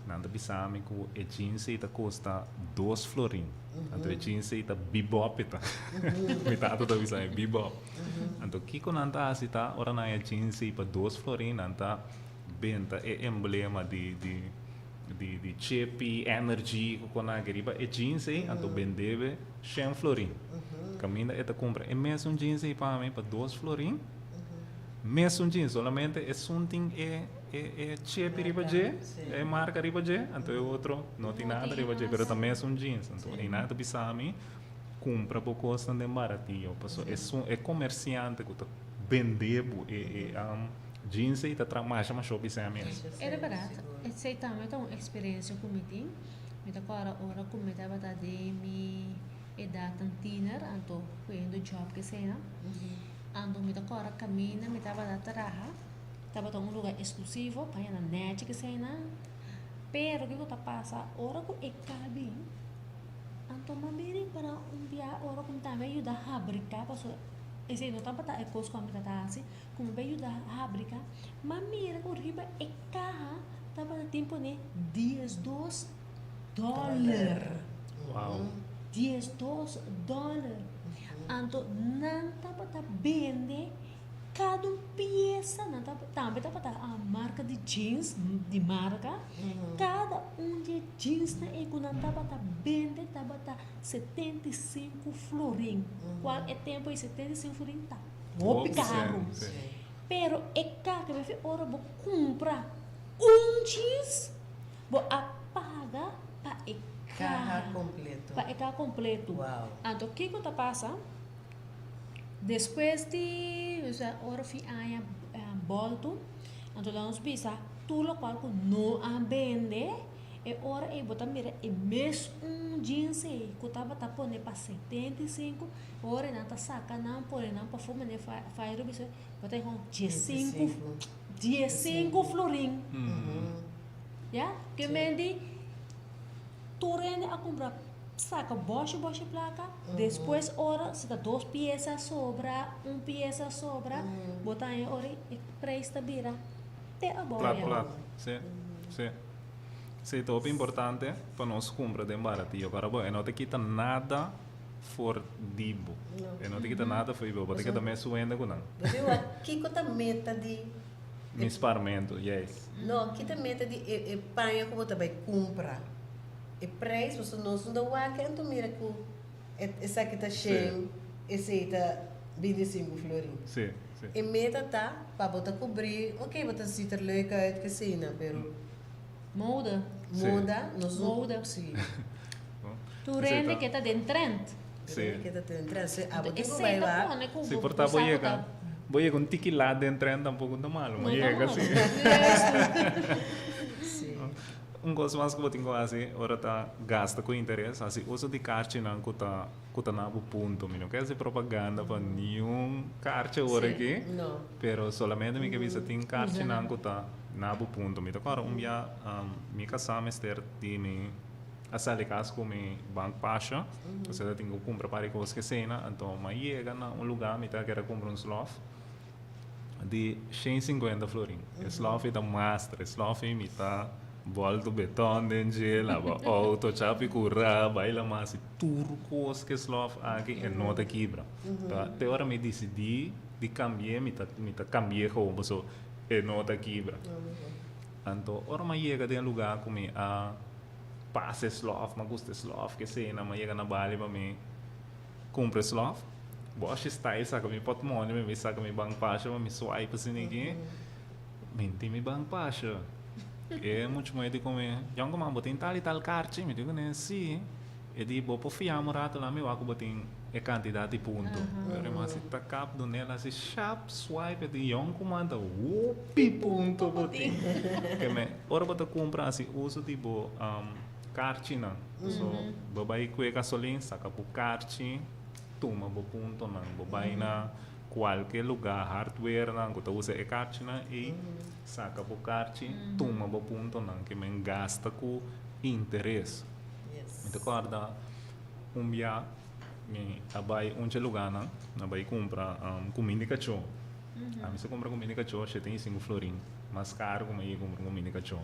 Nan ta bisa mi ku e jeans ei ta kosta dos florin. Anto e jeans ei ta bebop e ta. Mi tata ta bisa mi bebop. Anto kiko nan ta hasi ta ora nan e jeans ei pa dos florin nan ta benta e emblema di di di di Chippy, Energy ku konaki riba e jeans ei anto bendebe shen florin. Kaminda e ta kumpra e mesun jeans ei pa mi pa dos florin mesun jeans solamente esun tin e e e Chippy riba dje e marka riba dje anto e otro no tin nada riba dje pero ta mesun jeans anto einan ta bisa mi Kumpra bo kosnan den baratio paso esun e komersiante ku ta bende bo e e jeans ei ta traha masha masha hopi sèn mes. Era bèrdat, esei tambe ta un eksperensia ku mi tin. Mi ta kòrda ora ku mi tabata den mi edatnan tiner, anto koyendo djòp keseinan. Anto mi ta kòrda kaminda mi tabata traha, tabata un luga eksklusivo, pañanan nèchi keseinan. Pero kiko ta pasa ora ku e kabin. Anto m'a bini para un bia ora ku mi tambe a yuda habriká pasobra esei no tabata e kos ku ami tabata hasi, ku mi bai yuda habriká, m'a mira ku riba e kaha tabata tin pone 12 dòler. 12 dòler. Anto nan tabata bende Kada un piesa nan ta tambe tabata a marka di jeans di marka kada un di e jeansnan ei ku nan tabata bende tabata 75 florin kual e tempu ei 75 florin ta hopi karu pero e kaka mester ora bo kumpra un jeans bo a paga pa e kaha pa e kaha kompleto anto kiko ta pasa. Despues di ora fin aña bolto, anto lo nos bisa tur locual cu no a bende, e ora ey bo ta mira e mes un jeans ey cu tabata pone pa 75, e ora nan ta saca nan pone nan pafo mane Fairo bisa bo ta con 15, 15 florin. Ya, ke men di tur hende a cumpra. saka bòshi bòshi plaka, despues ora si ta dos piesa sobra, un piesa sobra, bo ta haña ora e prijs ta bira te abou Plat ya. plat, si, si. Si, ta hopi importante pa nos kumpra den baratio, pero bo e no ta kita nada for di bo. E no ta kita nada for di bo, bo ta keda mes suende ku nan. Bo tin wak kiko ta meta di. Mi sparmento, yes. No, ki ta meta di e e paña ku bo ta bai kumpra? E prijs, pasobra nos no ta wak anto mira ku e esaki ta shen, esei ta 25 florin. Si, si. E meta ta pa bo ta kubrí, ok, bo ta ziet er leuk uit kesina, pero. Mode. Moda, nos no. Mode. Si. Tur hende ke ta den trend. Tur hende ke ta den trend. Si abo tin ku Esei bai ta wak. pone ku Si bo por ta bo bo sa ku yega, ta. bo yega un tiki laat den trend tampoco ta malo, No ma ta yega malo. si. Si. Un kos mas ku bo tin ku hasi ora ta gasta ku interes, hasi uso di karchinan ku ta ku ta na bo punto. Mi no ke hasi propaganda pa niun karchi awor aki, No. pero solamente mi ke bisa tin karchinan ku ta na bo punto. Mi ta kòrda un bia mi kasá mester di mi a sali kas ku mi bankpasha, osea ta tin ku kumpra par di kos ke esena, anto mi a yega na un lugá mi ta kere kumpra un slòf di shen sinkuenta florin. E slòf ei ta master, e slòf ei mi ta bòltu beton den dje, laba outo, chapi kurá, bai laman, hasi tur kos ku e slòf aki e no ta kibra. Ta te ora mi disidí di kambi'é mi ta mi ta kambi'é gewoon pasobra e no ta kibra. Anto ora mi a yega den e lugá ku mi a pasa e slòf, mi a gusta e slòf, ke esei nan, mi a yega na bali pa mi kumpra e slòf, bòshi style saka mi pòtmòni, mi bai saka mi bankpasha pa mi swipe asina aki, mi tin mi bankpasha. E mucha muhé di ku mi, Yònkuman bo tin tal i tal karchi? Mi di kuné, sí. E di, Bo por fiam un rato la mi wak ku bo tin e kantidat di punto. Pero e mas si ta kap dun'é el hasi shap swipe e di yon ku manda hopi punto bo tin. Ke me ora bo ta kumpra hasi uso di bo karchinan. So bo bai kue gasolin saka bo karchi tuma bo puntonan. Bo bai na kualke lugá hardwarenan ku ta usa e karchinan ei saka bo karchi tuma bo puntonan. Ke men gasta ku interes. Mi ta kòrda un bia mi a bai un dje lugánan, mi a bai kumpra kuminda di kachó. Ami sa kumpra kuminda di kachó shete i sinku florin, mas karu ku mi a yega kumpra kuminda di kachó.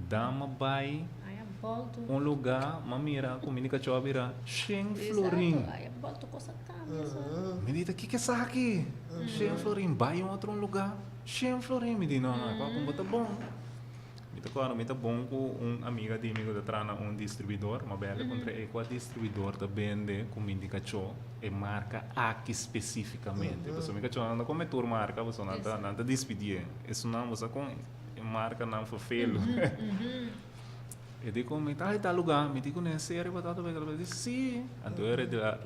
Dan mi a bai un lugá, mi a mira kuminda di kachó a bira shen florin. Mi di ta kiko esaki? Shen florin, bai un otro lugá, shen florin. Mi di no, no, e kua kumpra ta bon. Mi ta kòrda mi ta bon ku un amiga di mi ku ta traha na un distribuidor, ma bèl'e kontra e kua distribuidor ta bende kuminda di kachó e marka aki spesífikamente. Pasobra mi kachónan ta kome tur marka pasobra nan ta nan ta dispidié. Esunnan bo sa kon e markanan ferfelu. E di ku mi ta tal lugá, mi di kuné serio bo ta ta bai? Di si. Anto e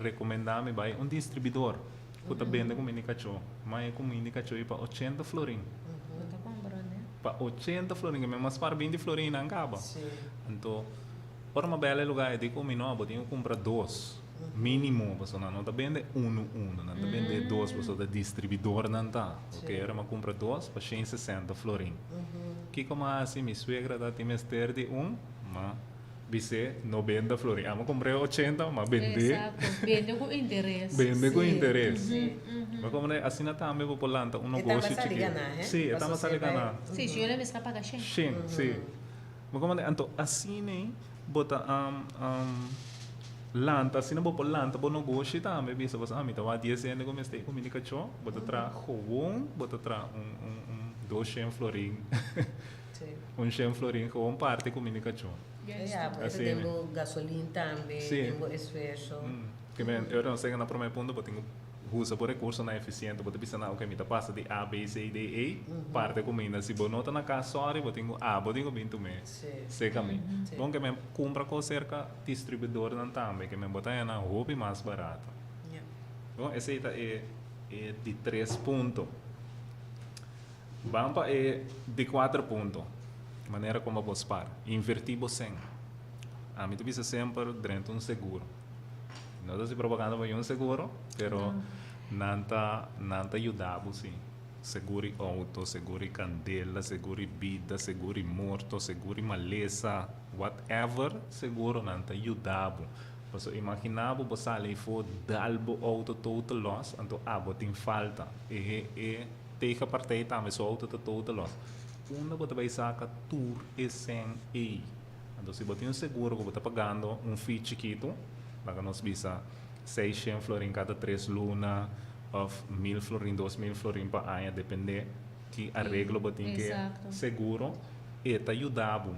rekomendá mi bai un distribuidor ku ta bende kuminda di kachó, ma e kuminda di kachó ei pa ochenta florin. Bo ta komprondé. Pa ochenta florin, ke mi mas par binti florin nan kaba. Anto, ora mi a bel e lugá e di ku mi no, bo tin ku kumpra dos, mínimo, pasobra nan no ta bende unu unu, nan ta bende dos pasobra ta distribuidornan ta. Oke, ora mi a kumpra dos pa shen sesenta florin. Kiko mi a hasi? Mi suegra ta tin mester di un, ma Bis'é nobenta florin. Amo compr'é ochenta, ma bend'é. Exacto. Bende cu interes. Bende cu interes. Ma como de asina tambe bo por lanta un E tamba negoshi sali chikito. ganá, hè? Sí, e tamba Paso sali si e bai. ganá. Sí, si yo le mester a paga shen. Shen, sí. Ma como de anto asina bo ta lanta, asina bo por lanta bo negoshi tambe. Bisa bo sa, ah, mi ta wak dies hende cu mester e cuminda cachó. Bo ta traha gewoon, bo ta traha un un un dos shen florin. Un shen florin gewoon parti cu mini cachó. Ja, bo ta den bo gasolin tambe, den bo esfuerso. Ke men, e ora nos yega na prome punto, bo tin cu usa bo recursonan eficiente. Bo ta bisa nan, ok, mi ta pasa di A, B, C, D, E, parte cuminda. Si bo no ta na cas, sorry, bo tin cu A, bo tin cu bin tume cerca mi. Bon, ke men cumpra cos cerca distribuidornan tambe, ke men bo ta haña nan hopi mas barato. Bon, esey ta e di tres punto. Ban pa e di kuater punto, manera kon bo por spar. Invertí bo sen. Ami ta bisa semper drenta un seguro. No ta hasi propaganda pa un seguro, pero nan ta nan ta yuda bo si. Seguro di outo, seguro di kandela, seguro di bida, seguro di morto, seguro di malesa, whatever seguro nan ta yuda bo. Paso imaginá bo bo sali afó dal bo outo total loss, anto abo tin falta. E e tegenpartij tambe su outo ta total loss. Unda bo ta bai saka tur e sèn ei? Anto si bo tin un seguro ku bo ta pagando un fee chikitu, laga nos bisa 600 florin kada 3 luna òf 1000 florin, 2000 florin pa aña, dependé ki areglo bo tin ku seguro, e ta yuda bo.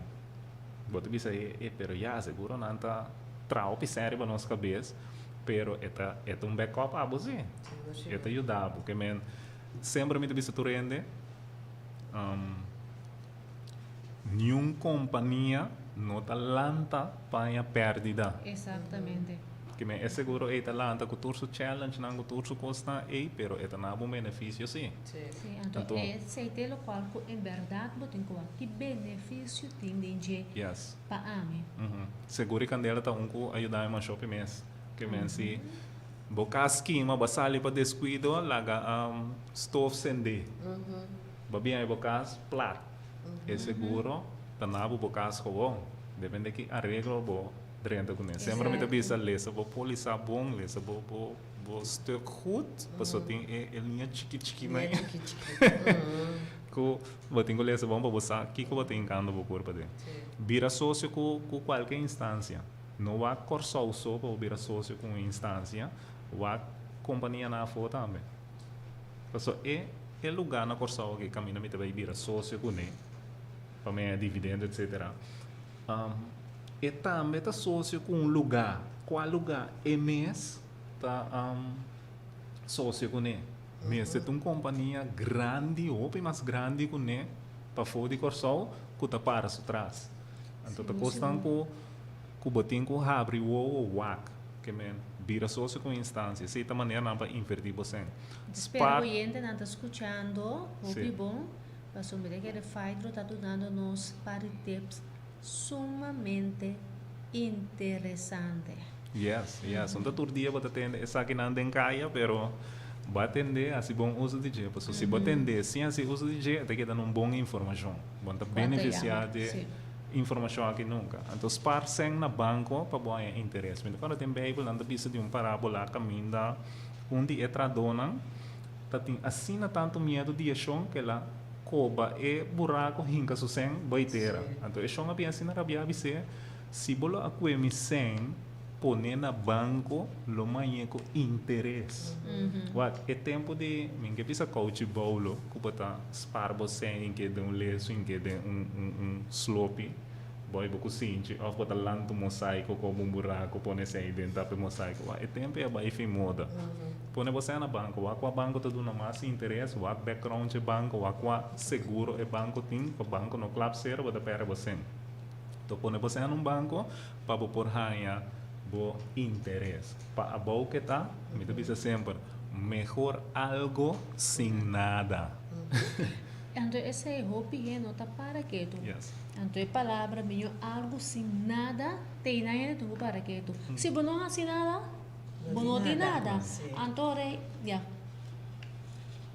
Bo ta bisa e, e pero ya, seguro nan ta traha hopi sèn riba nos kabes, pero e ta e ta un backup abo si. E ta yuda bo. Ke men semper mi ta bisa tur hende, niun kompania no ta lanta paña pèrdida. Exactamente. Ke men e seguro ei ta lanta ku tur su challengenan, ku tur su kosnan ei, pero e ta na bo benefisio si. Sí, anto esei ta e lokual ku en bèrdat bo tin ku wak ki benefisio tin den dje pa ami. Seguro i kandela ta un ku a yuda mi masha hopi mes. Ke men si bo kas kima, bo a sali pa deskuido, laga stof sendé. Bo a biña bo kas plat. E seguro ta na bo bo kas gewoon. Depende ki areglo bo drenta kuné. Semper mi ta bisa lesa bo polisa bon, lesa bo bo bo stuk goed, pasobra tin e e liña chiki chiki nan ku bo tin ku lesa bon pa bo sa kiko bo ta hinkando bo kurpa den. Bira sosio ku ku kualke instansia. No wak Kòrsou so pa bo bira sosio ku un instansia, wak kompanianan afó tambe. Pasobra e e lugá na Kòrsou aki kaminda mi ta bai bira sosio kuné pa mea dividendo etsetera. E tambe ta sosio ku un lugá. Kua lugá e mes ta sosio kuné? Mester ta un kompania grandi, hopi mas grandi kuné pafó di Kòrsou ku ta para su tras. Anto ta kosnan ku ku bo tin ku habri wowo wak ke men bira sosio ku un instansia. Esei ta maneranan pa invertí bo sèn. Spera oyentenan ta skuchando hopi bon. Pasobra mi ta kere Faidro ta dunando nos par di tips sumamente interesante. Yes, yes. No ta tur dia bo ta tende esakinan den kaya, pero bo a tende hasi bon uso di dje. Pasobra si bo tende sin hasi uso di dje, e ta keda na un bon informashon. Bo no ta benefisiá di informashon aki nunka. Anto spar sèn na banko pa bo haña interes. Mi ta kòrda den Beibel nan ta bisa di un parábola kaminda un di e tradónan ta tin asina tantu miedu di e shon ku el a koba e buraku hinka su sèn bai tera. Anto e shon a bin asina rabiá a bis'é, Si bo lo a kue mi sèn pon'é na banko lo mañ'é ku interes. Wak, e tempu di mi ke bisa kouchi boulo ku bo ta spar bo sèn hink'é den un lesu, hink'é den un slopi. Boy bo ku sinchi of bo ta lanta un mosaico koba un buraco pone esei den tapa e mosaico wak e tempo ya bai fin moda pone bo sena na banco wak kua banco ta duna mas interes wak background dje banco wak kua seguro e banco tin pa banco no klap sero bo ta perde bo sen to pone bo sena na un banco pa bo por haya bo interes pa abou ke ta mi ta bisa semper mehor algo sin nada. Anto esei hopi hende no ta para ketu. Anto e palabra miño algu sin nada tei nan hende tin ku para ketu. Si bo no hasi nada, bo no tin nada. Anto rei, ya,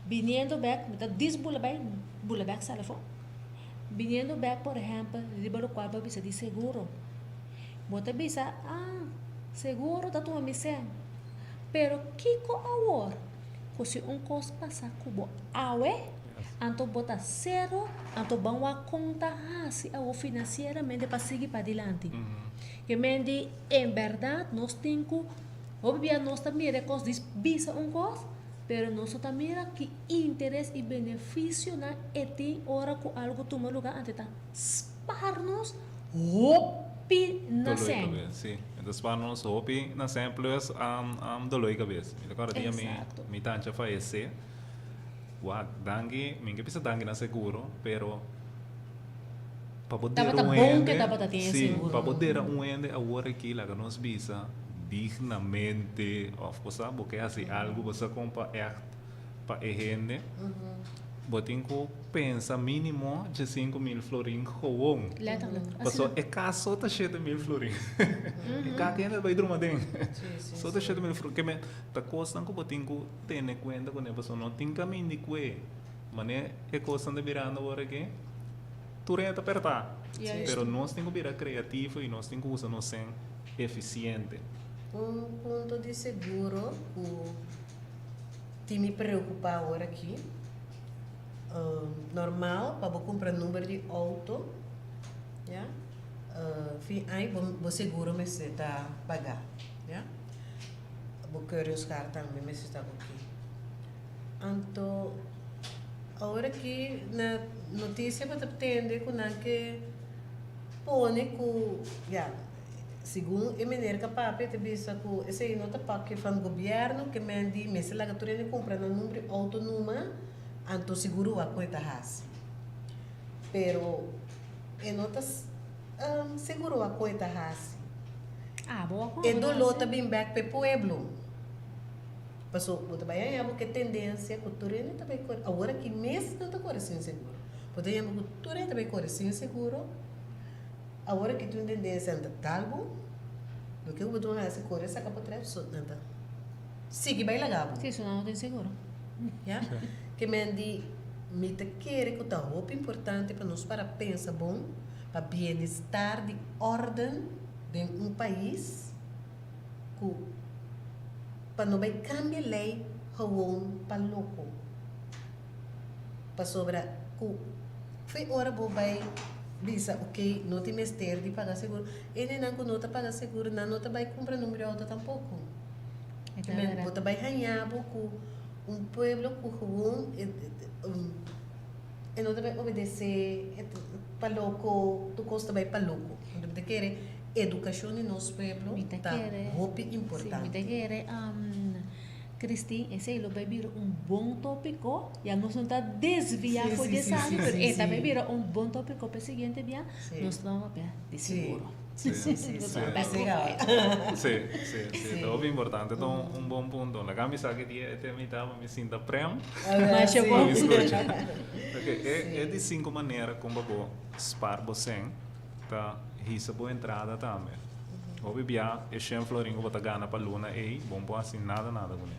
biniendo bek, mi ta dis bula bai, bula bek sali afó. Biniendo bek, por ehèmpel, riba lokual bo a bisa di seguro. Bo ta bisa, ah, seguro ta tuma mi sèn. Pero kiko awor ku si un kos pasa ku bo awe? Anto bo ta sero, anto ban wak kon ta hasi awo finansieramente pa sigui padilanti. Ke men di en bèrdat nos tin ku hopi bia nos ta mira e kos dis bisa un kos, pero nos no ta mira ki interes i benefisionan e tin ora ku algu tuma luga anto e ta spar nos hopi na Dolor di sèn. kabes, si. E ta spar nos hopi na sèn plus dolor di kabes. Mi ta kòrda dia mi tancha fayesé. Wak, danki, mi ke bisa danki na seguro, pero pa bo dera Tabata un bon hende, ke tabata tin e sí, seguro. pa bo dera un hende awor aki laga nos bisa dignamente of bo sa bo ke hasi algo bo sa kon pa ègt pa e hende, bo tin ku pensa minimo 15.000 florin gewoon. Letterlijk, asina. Paso e kas so ta 7.000 florin. E kak hende ta bai druma den. So ta 7.000 florin. Ke men ta kosnan ku bo tin ku Tene kuenta ku ne pasobra no tin kamin di kue. Mane e kosnan ta birando awor aki, tur hende ta pertá. Pero nos tin ku bira kreativo i nos tin ku usa nos sèn efisiente. Un punto di seguro ku tin mi preokupá awor aki, normal pa bo kumpra number di outo, ya, fin aña bo seguro mester ta pagá, ya. Bo keuringskaart tambe mester ta oké. Anto awor aki na notisia bo ta tende ku nan ke pone ku, ya. Segun e meneer ka papia ta bisa ku esei no ta pakje van gobièrnu ke men di mester laga tur hende kumpra nan number di outo numa anto seguro wak kon e ta hasi. Pero e no ta seguro wak kon e ta hasi. E doló ta bin bèk pa e pueblo. Paso bo ta bai haña bo ku e tendensia ku tur hende ta bai kore awor aki mes nan ta kore sin seguro. Bo ta haña bo ku tur hende ta bai kore sin seguro. Awor aki tin un tendensia nan ta dal bo, loke ku bo ta hasi kore saka potrèt so nan ta sigui bai laga bo. Si, so nan no tin seguro. Ya, ke men di mi ta kere ku ta hopi importante pa nos para pensa bon pa bienestar di órden den un pais ku pa no bai kambia lei gewoon pa loko. Pasobra ku fe ora bo bai bisa ok no tin mester di paga seguro, hendenan ku no ta paga seguro nan no ta bai kumpra number di outo tampoko. Bo ta bai haña bo ku un pueblo ku gewoon e no ta bai obedesé pa loko, tur kos ta bai pa loko. Bo ta kere edukashon di nos pueblo ta hopi importante. Mi ta kere Christine, esei lo bai bira un bon tópiko. Ya nos no ta desviá for di esaki, pero e ta bai bira un bon tópiko pa e siguiente bia. Nos ta papia di seguro. Sí, sí, sí. Sí, sí, sí. Ta hopi importante. Ta un bon punto. Laga mi sa ki dia e tema ta pa mi sinta prem. Masha bon. Mi skucha. Ok, e di sinku manera kon pa bo spar bo sèn ta hisa bo entrada tambe. Hopi bia e shen florin ku bo ta gana pa luna ei, bo no por hasi nada nada kuné.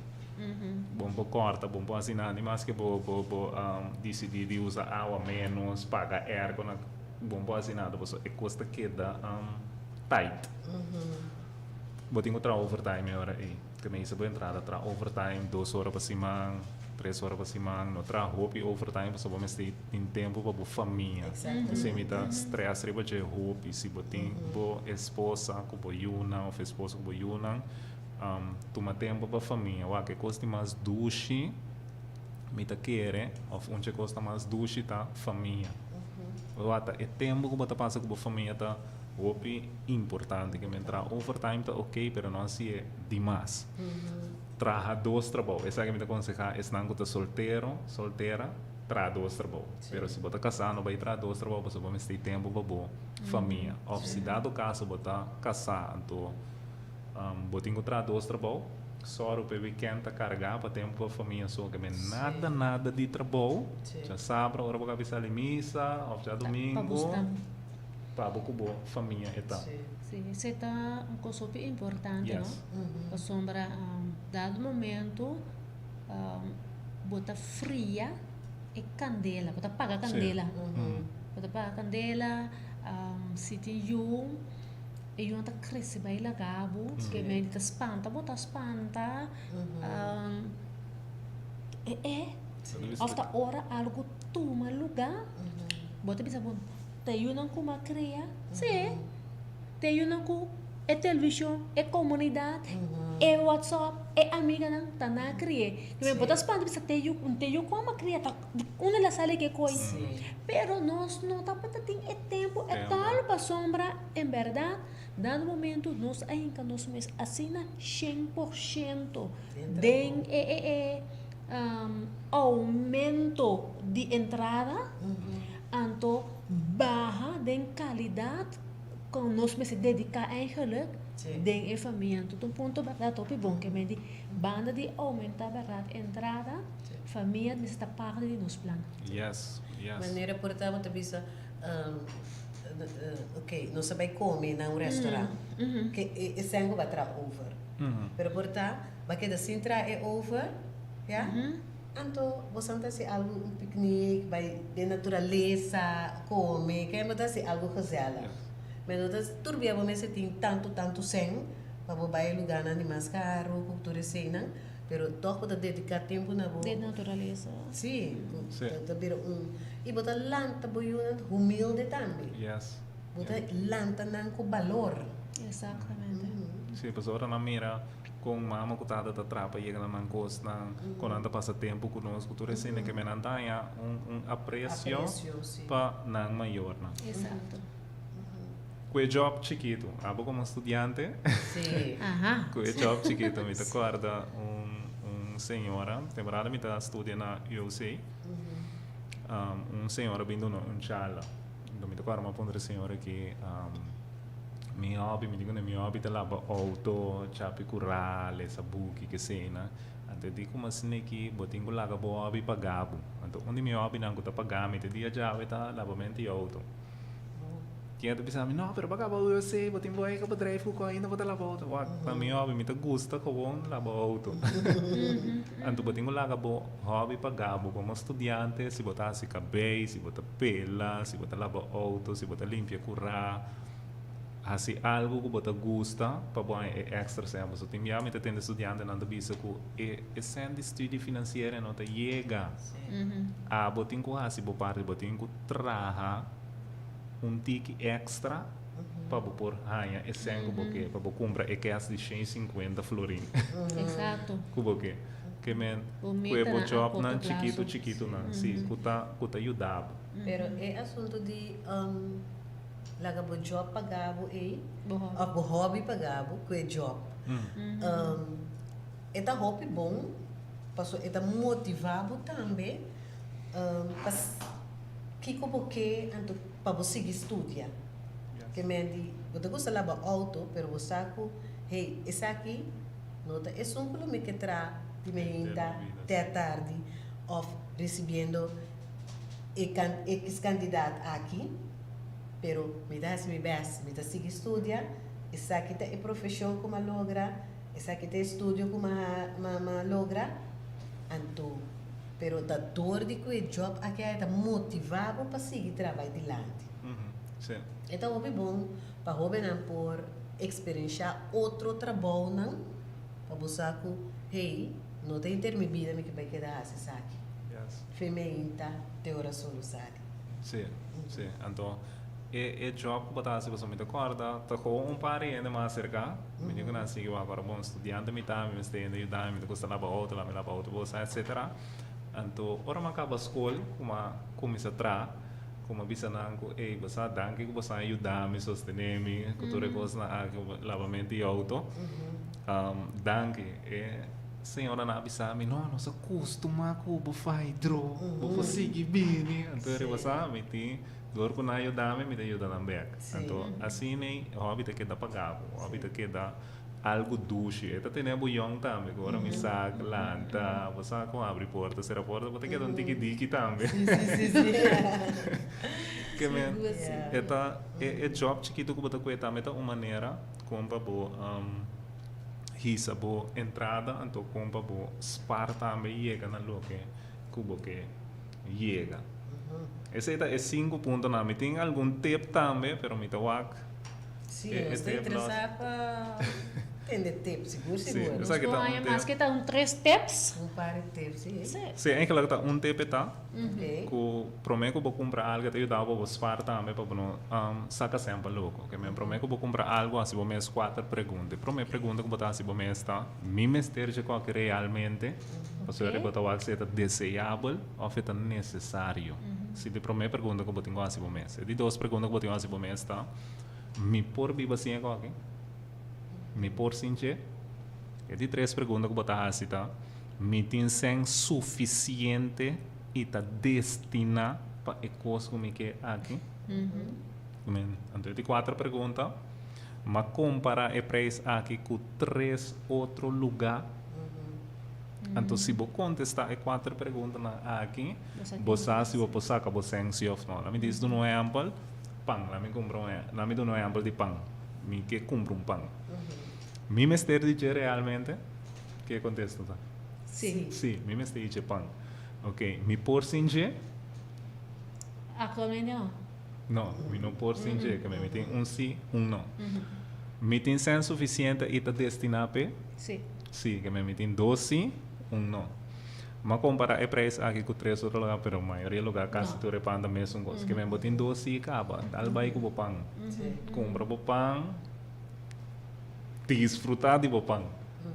Bo no por kòrta, bo no por hasi nada, ni maske bo bo bo disidí di usa awa ménos, paga airco na, bo no por hasi nada pasobra e kos ta keda tight. Bo tin ku traha overtime e ora ei. Ke me hisa bo entrada traha overtime dos ora pa siman, tres ora pa siman, no traha hopi overtime pasobra bo mester tin tempu pa bo famia. Esei mi ta stress riba dje hopi. Si bo tin bo esposa ku bo yunan of esposo ku bo yunan, tuma tempu pa famia. Wak e kos di mas dushi mi ta kere of un dje kos ta mas dushi ta famia. Wak ta e tempu ku bo ta pasa ku bo famia ta hopi importante. Ke men traha overtime ta ok pero no hasié dimas. Traha dos trabou. Esaki mi ta konsehá esnan ku ta soltero, soltera, traha dos trabou. Pero si bo ta kasá no bai traha dos trabou pasobra bo mester tempu pa bo famia. Òf si dado kaso bo ta kasá anto bo tin ku traha dos trabou, sòru pa e wikènt ta kargá pa tempu pa famia so. Ke men nada nada di trabou djasabra ora bo ka bisa sali misa òf djadumingu pa bo ku bo famia e ta. Sí, esei ta un kos hopi importante, no? Pasobra dado momento bo ta fria e kandela, bo ta paga kandela. Bo ta paga kandela, si tin yu, e yunan ta krese bai laga bo, ke mei di ta spanta, bo ta spanta. E e, òf ta ora algu tuma lugá, bo ta bisa bo. Ta yunan ku m'a kria? Sí. Ta yunan ku e televishon, e komunidat, e whatsapp, e amiganan ta nan a kri'é. Ki men bo ta spanta bisa te yu, te yu ku m'a kria ta unda el a sali ke koi. Pero nos no tabata tin e tempu e tal pasobra en bèrdat dado momento nos a hinka nos mes asina 100% den e e e oumento di entrada. Anto baha den calidad con nos mester dedica eigenlijk den e famia. Anto ta un punto berdad hopi bon ke men di banda di aumenta berdad entrada, famia mester ta parti di nos plan. Yes, yes. Manera por ta bo ta bisa ok nos a bai come na un restaurant ke e sèn ku bo a traha over pero por ta bo a keda sin traha e over ya. Anto boso ta hasi algu un piknik, bai den naturalesa, kome, ke bo ta hasi algu gezellig. Pero no ta tur bia bo mester tin tantu tantu sèn. pa bo bai e lugánan di mas karu ku tur eseinan, pero tòg bo ta dediká tempu na bo. Den naturalesa. Sí, ku ta bira un, i bo ta lanta bo yunan humilde tambe. Yes. Bo ta lanta nan ku balor. Exactamente. Sí, pasobra ora nan mira kon mama ku tata ta trapa yega na nan kosnan, kon nan ta pasa tempu ku nos, ku tur esei ke men nan ta haña un un apresio pa nan mayornan. Exacto. Ku e job chikitu, abo komo studiante, Sí. Aha. ku e job chikitu mi ta kòrda un un señora, temporada mi ta studia na UOC, un señora bin duna un charla. Enton mi ta kòrda mi a puntra e señora aki, mi hòbi, mi di kuné mi hòbi ta laba outo, chapi kurá, lesa buki, keseinan. Anto e di kuma asina aki bo tin ku laga bo hòbi paga bo. Anto un di mi hòbinan ku ta paga mi te dia djawe ta labamento di outo. Ken ta bisa mi, no, pero bo a kaba UOC, bo tin bo eigen bedrijf ku ainda bo ta laba outo. Wak, pa mi hòbi, mi ta gusta gewoon laba outo. Anto bo tin ku laga bo hòbi paga bo komo studiante, si bo ta hasi kabei, si bo ta pela, si bo ta laba outo, si bo ta limpia kurá, hasi algu ku bo ta gusta pa bo haña e èkstra sèn. Pasobra tin bia mi ta tende studiantenan ta bisa ku e e sèn di studi finansiero no ta yega. Abo tin ku hasi bo parti, bo tin ku traha un tiki extra pa bo por haña e sèn ku bo ke, pa bo kumpra e kès di shen i sinkuenta florin Exacto. ku bo ke. Ke men Bo ku e meta bo na a jòbnan korto chikitu plaso. chikitunan, si, ku ta ku ta yuda bo. Pero e asuntu di laga bo jòb paga bo ei, Bo hòbi. òf bo hòbi paga bo ku e jòb, e ta hopi bon pasobra e ta motivá bo tambe pa Kiko bo ke anto pa bo sigui studia? Ke men di bo ta gusta laba outo pero bo sa ku hey esaki no ta esun ku lo mi ke tra di meinta te atardi of risibiendo e ekis kandidat aki pero mi ta hasi mi best mi ta sigui studia esaki ta e profeshon ku mi a logra esaki ta e studio ku mi a logra anto Pero ta dor di cu e job aki a e ta motiva bo pa sigui trabay dilanti. Sí. E ta hopi bon pa hobennan por experiencia otro trabounan pa bo sa cu, hey, no ta henter mi bida mi ke bay keda haci esaki. Yes. Fe meinta te ora solo sali. Sí, sí. Anto e e job cu bo ta haci pasobra mi ta corda ta gewoon un par di hende mas acerca. Mi di cu nan sigui wak ora bon studiante mi ta, mi mester hende yuda mi, mi ta gusta laba auto, lami laba auto bo sa etcetera. Anto ora mi a caba scol cu mi a cuminsa traha, cu mi a bisa nan cu ey bo sa danki cu bo sa yuda mi, sostene mi cu tur e cosnan aki, labamento di auto. Danki. E señoranan a bisa mi, no, nos a custuma cu bo faidro, bo por sigui bini. Anto riba sa mi tin. Dor ku nan a yuda mi, mi ta yuda nan bek. Anto, asina ei, hòbi ta keda pagá bo. Hòbi ta keda algu dushi. E ta tene bo yòn tambe, ku ora mi sa lanta, bo sa kon abri porta, sera porta, bo ta keda un tiki diki tambe. Ke men, e ta, e e jòb chikitu ku bo ta kue tambe ta un manera kon pa bo hisa bo entrada, anto kon pa bo spar tambe yega na loke ku bo ke yega. Esei ta e sinku puntonan. Mi tin algun tip tambe, pero mi ta wak Sí, e nos ta tip los. interesá pa tende tip, sigur Sí, sigur. Nos esaki por ta un haña tip. mas ke ta un tres tips. Un par di tips, sí. Sí. Sí, eigenlijk ta un tip e ta Ok. ku promé ku bo kumpra algu e ta yuda bo bo spar tambe pa bo no saka semper loko. Ke men promé ku bo kumpra algu hasi bo mes kuater pregunta. E promé pregunta ku bo ta hasi bo mes ta, Mi mester dje koke realmente? Pasobra Ok. bo ta wak si e ta deseabel òf e ta nesesario. Si di promé pregunta ku bo tin ku hasi bo mes. E di dos pregunta ku bo tin ku hasi bo mes ta, Mi por biba sin e koki? Mi por sin dje? E di tres pregunta ku bo ta hasi ta, Mi tin sèn sufisiente i ta destiná pa e kos ku mi ke aki? Anto e di kuater pregunta, M'a kompará e preis aki ku tres otro lugá? Anto si bo kontestá e kuater preguntanan aki, bo sa si bo por saka bo sèn si òf no. Lami dis duna un ehèmpel, pan. Lami kumpra un lami duna un ehèmpel di pan. Mi ke kumpra un pan. Mi mester di dje realmente? Ke kontesta ta? Si. Si, mi mester di dje pan. Oke, mi por sin dje? Aktualmente no. No, mi no por sin dje, ke mi tin un si, un no. Mi tin sèn sufisiente i ta destiná p'e? Sí. Sí, ke men mi tin dos sí, un no. M'a kompará e preis aki ku tres otro lugá, pero mayoria lugá kasi tur e pan ta mesun kos. Ke men bo tin dos sí kaba, dal bai ku bo pan. Kumpra bo pan, disfrutá di bo pan.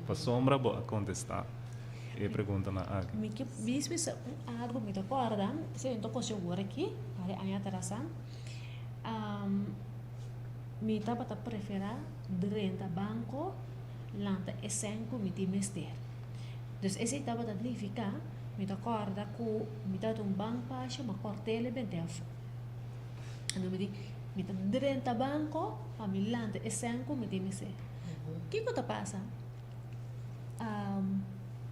Pasobra bo a kontestá e preguntanan aki. Mi ke bis bisa un algu mi ta kòrda, esei no ta kos di awor aki, varios aña atras. Mi tabata preferá drenta banko lanta e sèn ku mi tin mester. Dus esei tabata nifiká, mi ta kòrda ku mi tabata un bankpasje ma kòrt'el e bent'é afó. Anto mi di, mi ta drenta banko pa mi lanta e sèn ku mi tin mester. Kiko ta pasa?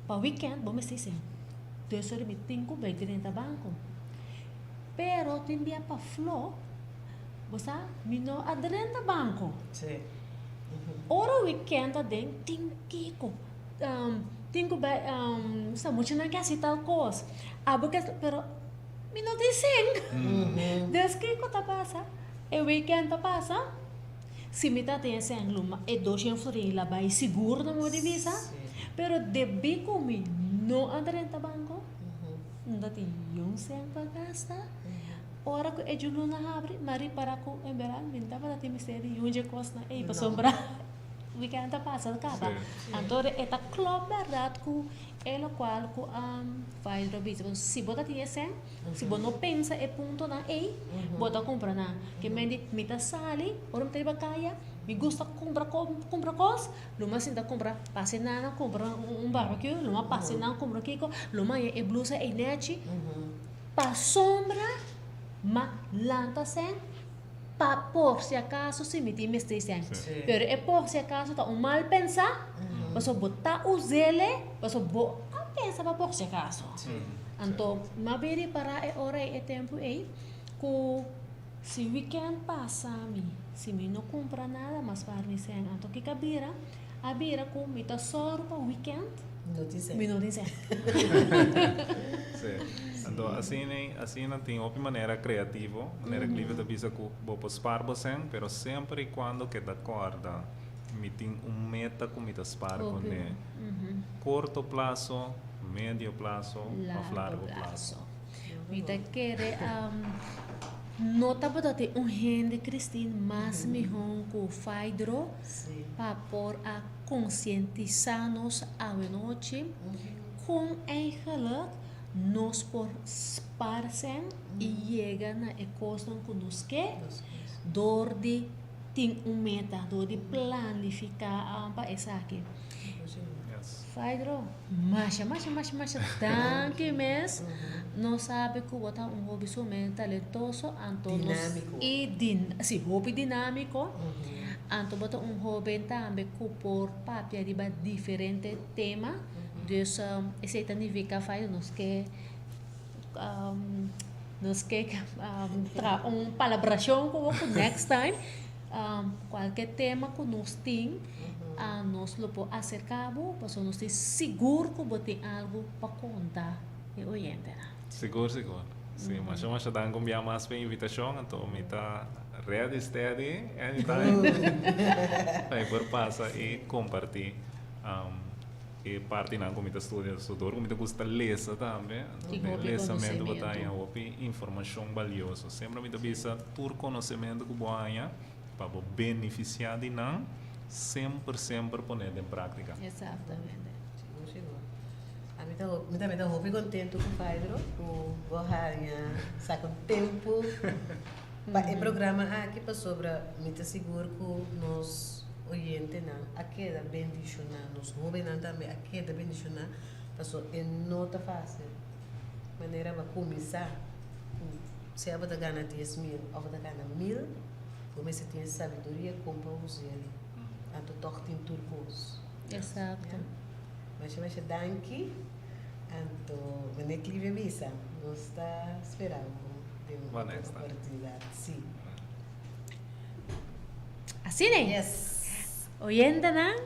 Pa wikènt bo mester sèn. Dus ora mi tin ku bai drenta banko. Pero tin bia pa fló. Bo sa, mi no a drenta banco. Sí. Ora weekend aden tin kiko. Tin ku bai, sa muchanan ke hasi tal kos. Abo ke, pero mi no tin sèn. Dus kiko ta pasa? E weekend ta pasa, si mi ta tin e sèn luma e doshen florin la bai sigur na modo di bisa. Pero debí ku mi no a drenta banco, no ta tin niun sèn pa gasta. Ora ku e djuluna habri, mi a ripará ku en bèrdat mi no tabata tin mester di yun dje kosnan ei pasobra wikènt a pasa kaba. Anto e ta klòp bèrdat ku e lokual ku Faidro a bisa. Si bo ta tin e sèn, si bo no pensa e puntonan ei, bo ta kumpra nan. Ke men di mi ta sali, ora mi ta riba kaya, mi gusta kumpra kumpra kos, lo mi a sinta kumpra pasa e nana kumpra un barbecue, lo mi a pasa e nan kumpra kiko, lo mi a haña e blusa ei nèchi. Pasobra ma lanta sèn pa por si acaso si mi tin mester sèn. Pero e por si acaso ta un mal pensá, pasobra bo ta us'ele pasobra bo a pensa pa por si acaso. Anto m'a bin ripará e ora ei, e tempu ei, ku si weekend pasa mi, si mi no kumpra nada mas par mi sèn. Anto kiko a bira? A bira ku mi ta sòru pa weekend mi no tin sèn. Sí. Anto asina asina tin hopi manera kreativo, manera Clive ta bisa ku bo por spar bo sèn, pero semper i kuando keda kòrda mi tin un meta ku mi ta spar kuné. Korto plaso, medio plaso òf largo plaso. Mi ta kere no tabata tin un hende Christine mas mihó ku Faidro pa por a konsientisá nos awenochi kon eigenlijk nos por spar sèn i yega na e kosnan ku nos ke dor di tin un meta, dor di planifiká pa esaki. Faidro, masha masha masha masha danki mes. Nos sabi ku bo ta un hopi sumamente talentoso anto nos Dinámiko. i din si hopi dinámiko. Anto bo ta un hoben tambe ku por papia riba diferente tema. Dus esei ta nifiká Faidro nos ke nos ke traha un palabrashon ku bo ku next time kualke tema ku nos tin nos lo por aserká bo pasobra nos tin sigur ku bo tin algu pa konta e oyentenan. Sigur sigur. Si, masha masha danki un bia mas pa e invitashon, anto mi ta ready steady anytime pa e por pasa i kompartí e partinan ku mi ta studia. So dor ku mi ta gusta lesa tambe, anto den lesamentu bo ta haña hopi informashon balioso. Semper mi ta bisa tur konosementu ku bo haña Pa bo benefisiá di nan, semper semper pon'é den práktika. Exactamente. Sigur sigur. Ami ta mi tambe ta hopi kontentu ku Faidro ku bo haña saka un tempu pa e programa aki pasobra mi ta sigur ku nos oyentenan a keda bendishoná, nos hóbennan tambe a keda bendishoná pasobra e no ta fásil manera bo a kuminsá ku sea bo ta gana 10.000 òf bo ta gana mil. Bo mester tin e sabiduria kon pa us'el, anto tòg tin tur kos. Exacto. Ya. Masha masha danki. Anto meneer Clive bisa, nos ta spera bo den Bo otro next time. oportunidad. Si. Asina e. Yes. Oyentenan,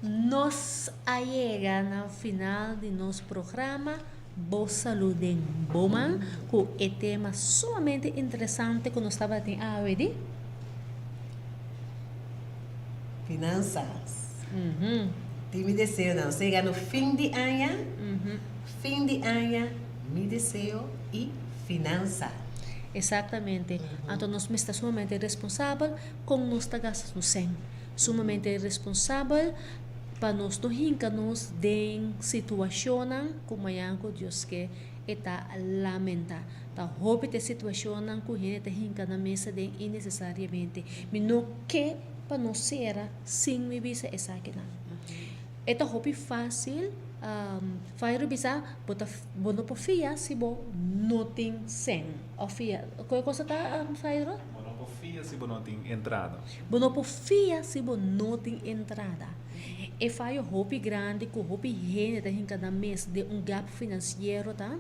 nos a yega na final di nos programa. Bo salud den bo man ku e tema sumamente interesante ku nos tabatin awe di. Finansas. Tin mi deseonan. Nos ta yega no fin di aña. Fin di aña, mi deseo i finansa. Exactamente. Anto nos mester ta sumamente responsabel con nos ta gasta nos cen. Sumamente responsabel pa nos no hinca nos den situacionnan cu mañan cu Dios ke e ta lamenta. Ta hopi ta e situacionnan cu hende ta hinca nan mesa den innecesariamente. Mi no ke pa nos cera sin mi bisa esakinan. E ta hopi fácil Fairo bisa bo ta bo no por fia si bo no tin sèn òf fia koe cosa ta Fairo? Bo no por fia si bo no tin entrada. Bo no por fia si bo no tin entrada. E fayo hopi grandi ku hopi hende ta hinka nan mes den un gap finansiero ta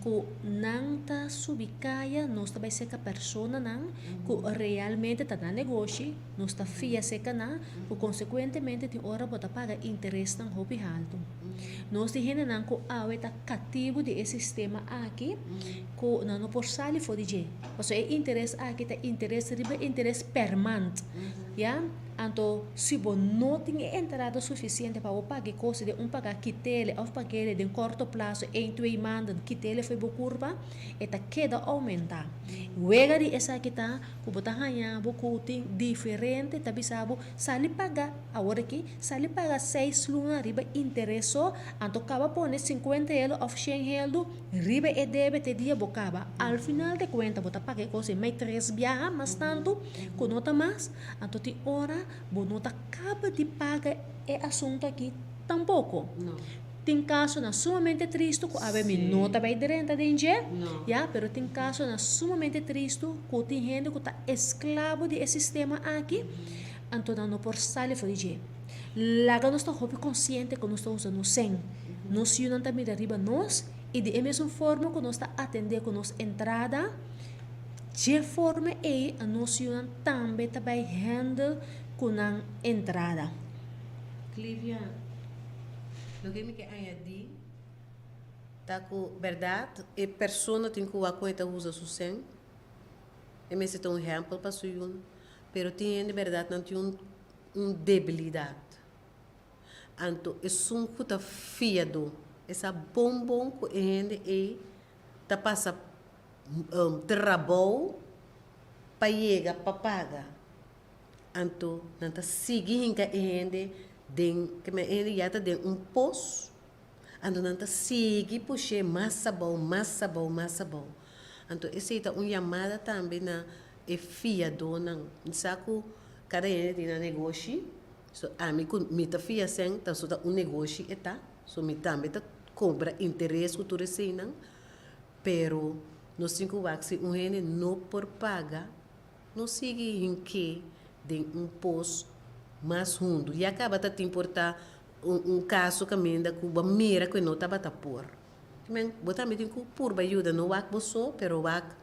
ku nan ta subi kaya nos ta bai seka personanan ku realmente ta nan negoshi Nos ta fia serka nan ku konsekuentemente tin ora bo ta paga interesnan hopi haltu. Nos di hendenan ku awe ta katibu di e sistema aki ku nan no por sali for di dje. Pasobra e interes aki ta interes riba interes per mand. Ya? Anto si bo no tin e entrada sufisiente pa bo paga e kos den un paga kitele òf pagele den korto plaso, een, twee maanden, kitele for bo kurpa, e ta keda oumentá. Wega di esaki ta Ku bo ta haña bo ku tin diferente ta bisa bo sali paga awor aki sali paga seis luna riba interes so anto kaba pone sinkuenta helu òf shen helu riba e debe te dia bo kaba al final de kuenta bo ta paga e kos ei mai tres biaha mas tantu ku no ta mas anto tin ora bo no ta kaba di paga e asuntu aki tampoko. Tin kasonan sumamente tristu ku awe mi no ta bai drenta den dje, ya, pero tin kasonan sumamente tristu ku tin hende ku ta esklabo di e sistema aki, anto nan no por sali for di dje. Laga nos ta hopi konsiente ku nos ta usa nos sèn. Nos yunan ta mira riba nos i di e mesun forma ku nos ta atendé ku nos entrada, dje forma ei nos yunan tambe ta bai handle ku nan entrada. Clivia. Loke mi ke añadí ta ku bèrdat e persona tin ku wak kon e ta usa su sèn. E mester ta un ehèmpel pa su yun, pero tin hende bèrdat nan tin un un debilidat. Anto esun ku ta fiadó, e sa bon bon ku e hende ei ta pasa trabou pa yega pa paga. Anto nan ta sigui hinka e hende den, ke men e hende ya ta den un pos, anto nan ta sigui push'é mas abou, mas abou, mas abou. Anto esei ta un yamada tambe na e fiadónan. Mi sa ku kada hende tin nan negoshi, so ami ku mi ta fia sèn ta so ta un negoshi e ta, so mi tambe ta kobra interes ku tur eseinan, pero nos tin ku wak si un hende no por paga. No sigui hink'é den un pos mas hundu. Ya kaba ta tin por ta un un kaso kaminda ku bo a mira ku e no tabata por. Men, bo tambe tin ku purba yuda, no wak bo so, pero wak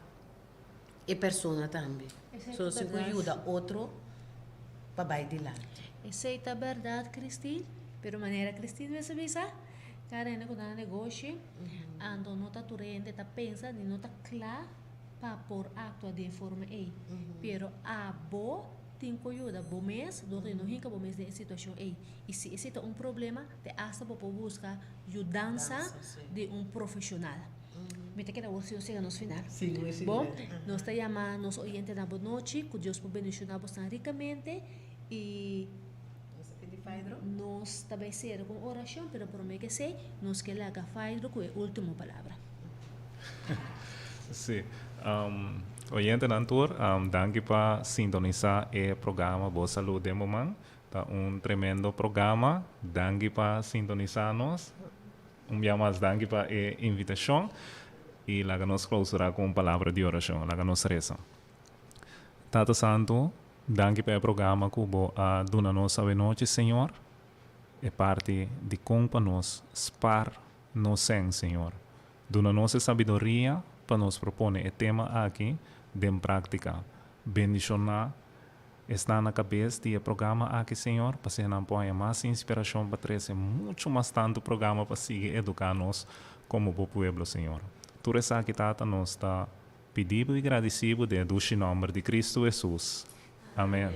e persona tambe. Esei So ta nos tin ku bèrdat. yuda otro pa bai dilanti. Esei ta bèrdat, Christine. Pero manera Christine mes a bisa, kada hende ku ta na negoshi, anto no ta tur hende ta pensa ni no ta kla pa por actua den forma ey. Pero abo tin cu yuda bo mes dor di no hinca bo mes den e situacion ey. Y si esey ta un problema, te hasta bo por busca yudansa di un profesional. Mi ta keda awor si nos yega nos final. Bon, nos ta yama nos oyentenan bo nochi, cu Dios por bendiciona bosnan ricamente y nos ta bay cera cu un oracion, pero prome ke esey nos ke laga Faidro cu e ultimo palabra. Sí. Oyentenan tur, danki pa sintonisá e programa Bo Salud den Bo Man. Ta un tremendo programa. Danki pa sintonisá nos. Un bia mas danki pa e invitashon. I laga nos klousurá ku un palabra di orashon. Laga nos resa. Tata Santu, danki pa e programa ku Bo a duna nos awenochi, Señor. E parti di kon pa nos spar Nos sen, Señor. Duna nos e sabiduria pa nos por pone e tema aki den práktika. Bendishoná esnan na kabes di e programa aki, Señor, pa asina nan por haña mas inspirashon pa trese muchu mas tantu programa pa sigui eduká nos komo Bo pueblo, Señor. Tur esaki, Tata, nos ta pidi Bo i gradisí Bo den e dushi nòmber di Kristu Hesus. Amèn.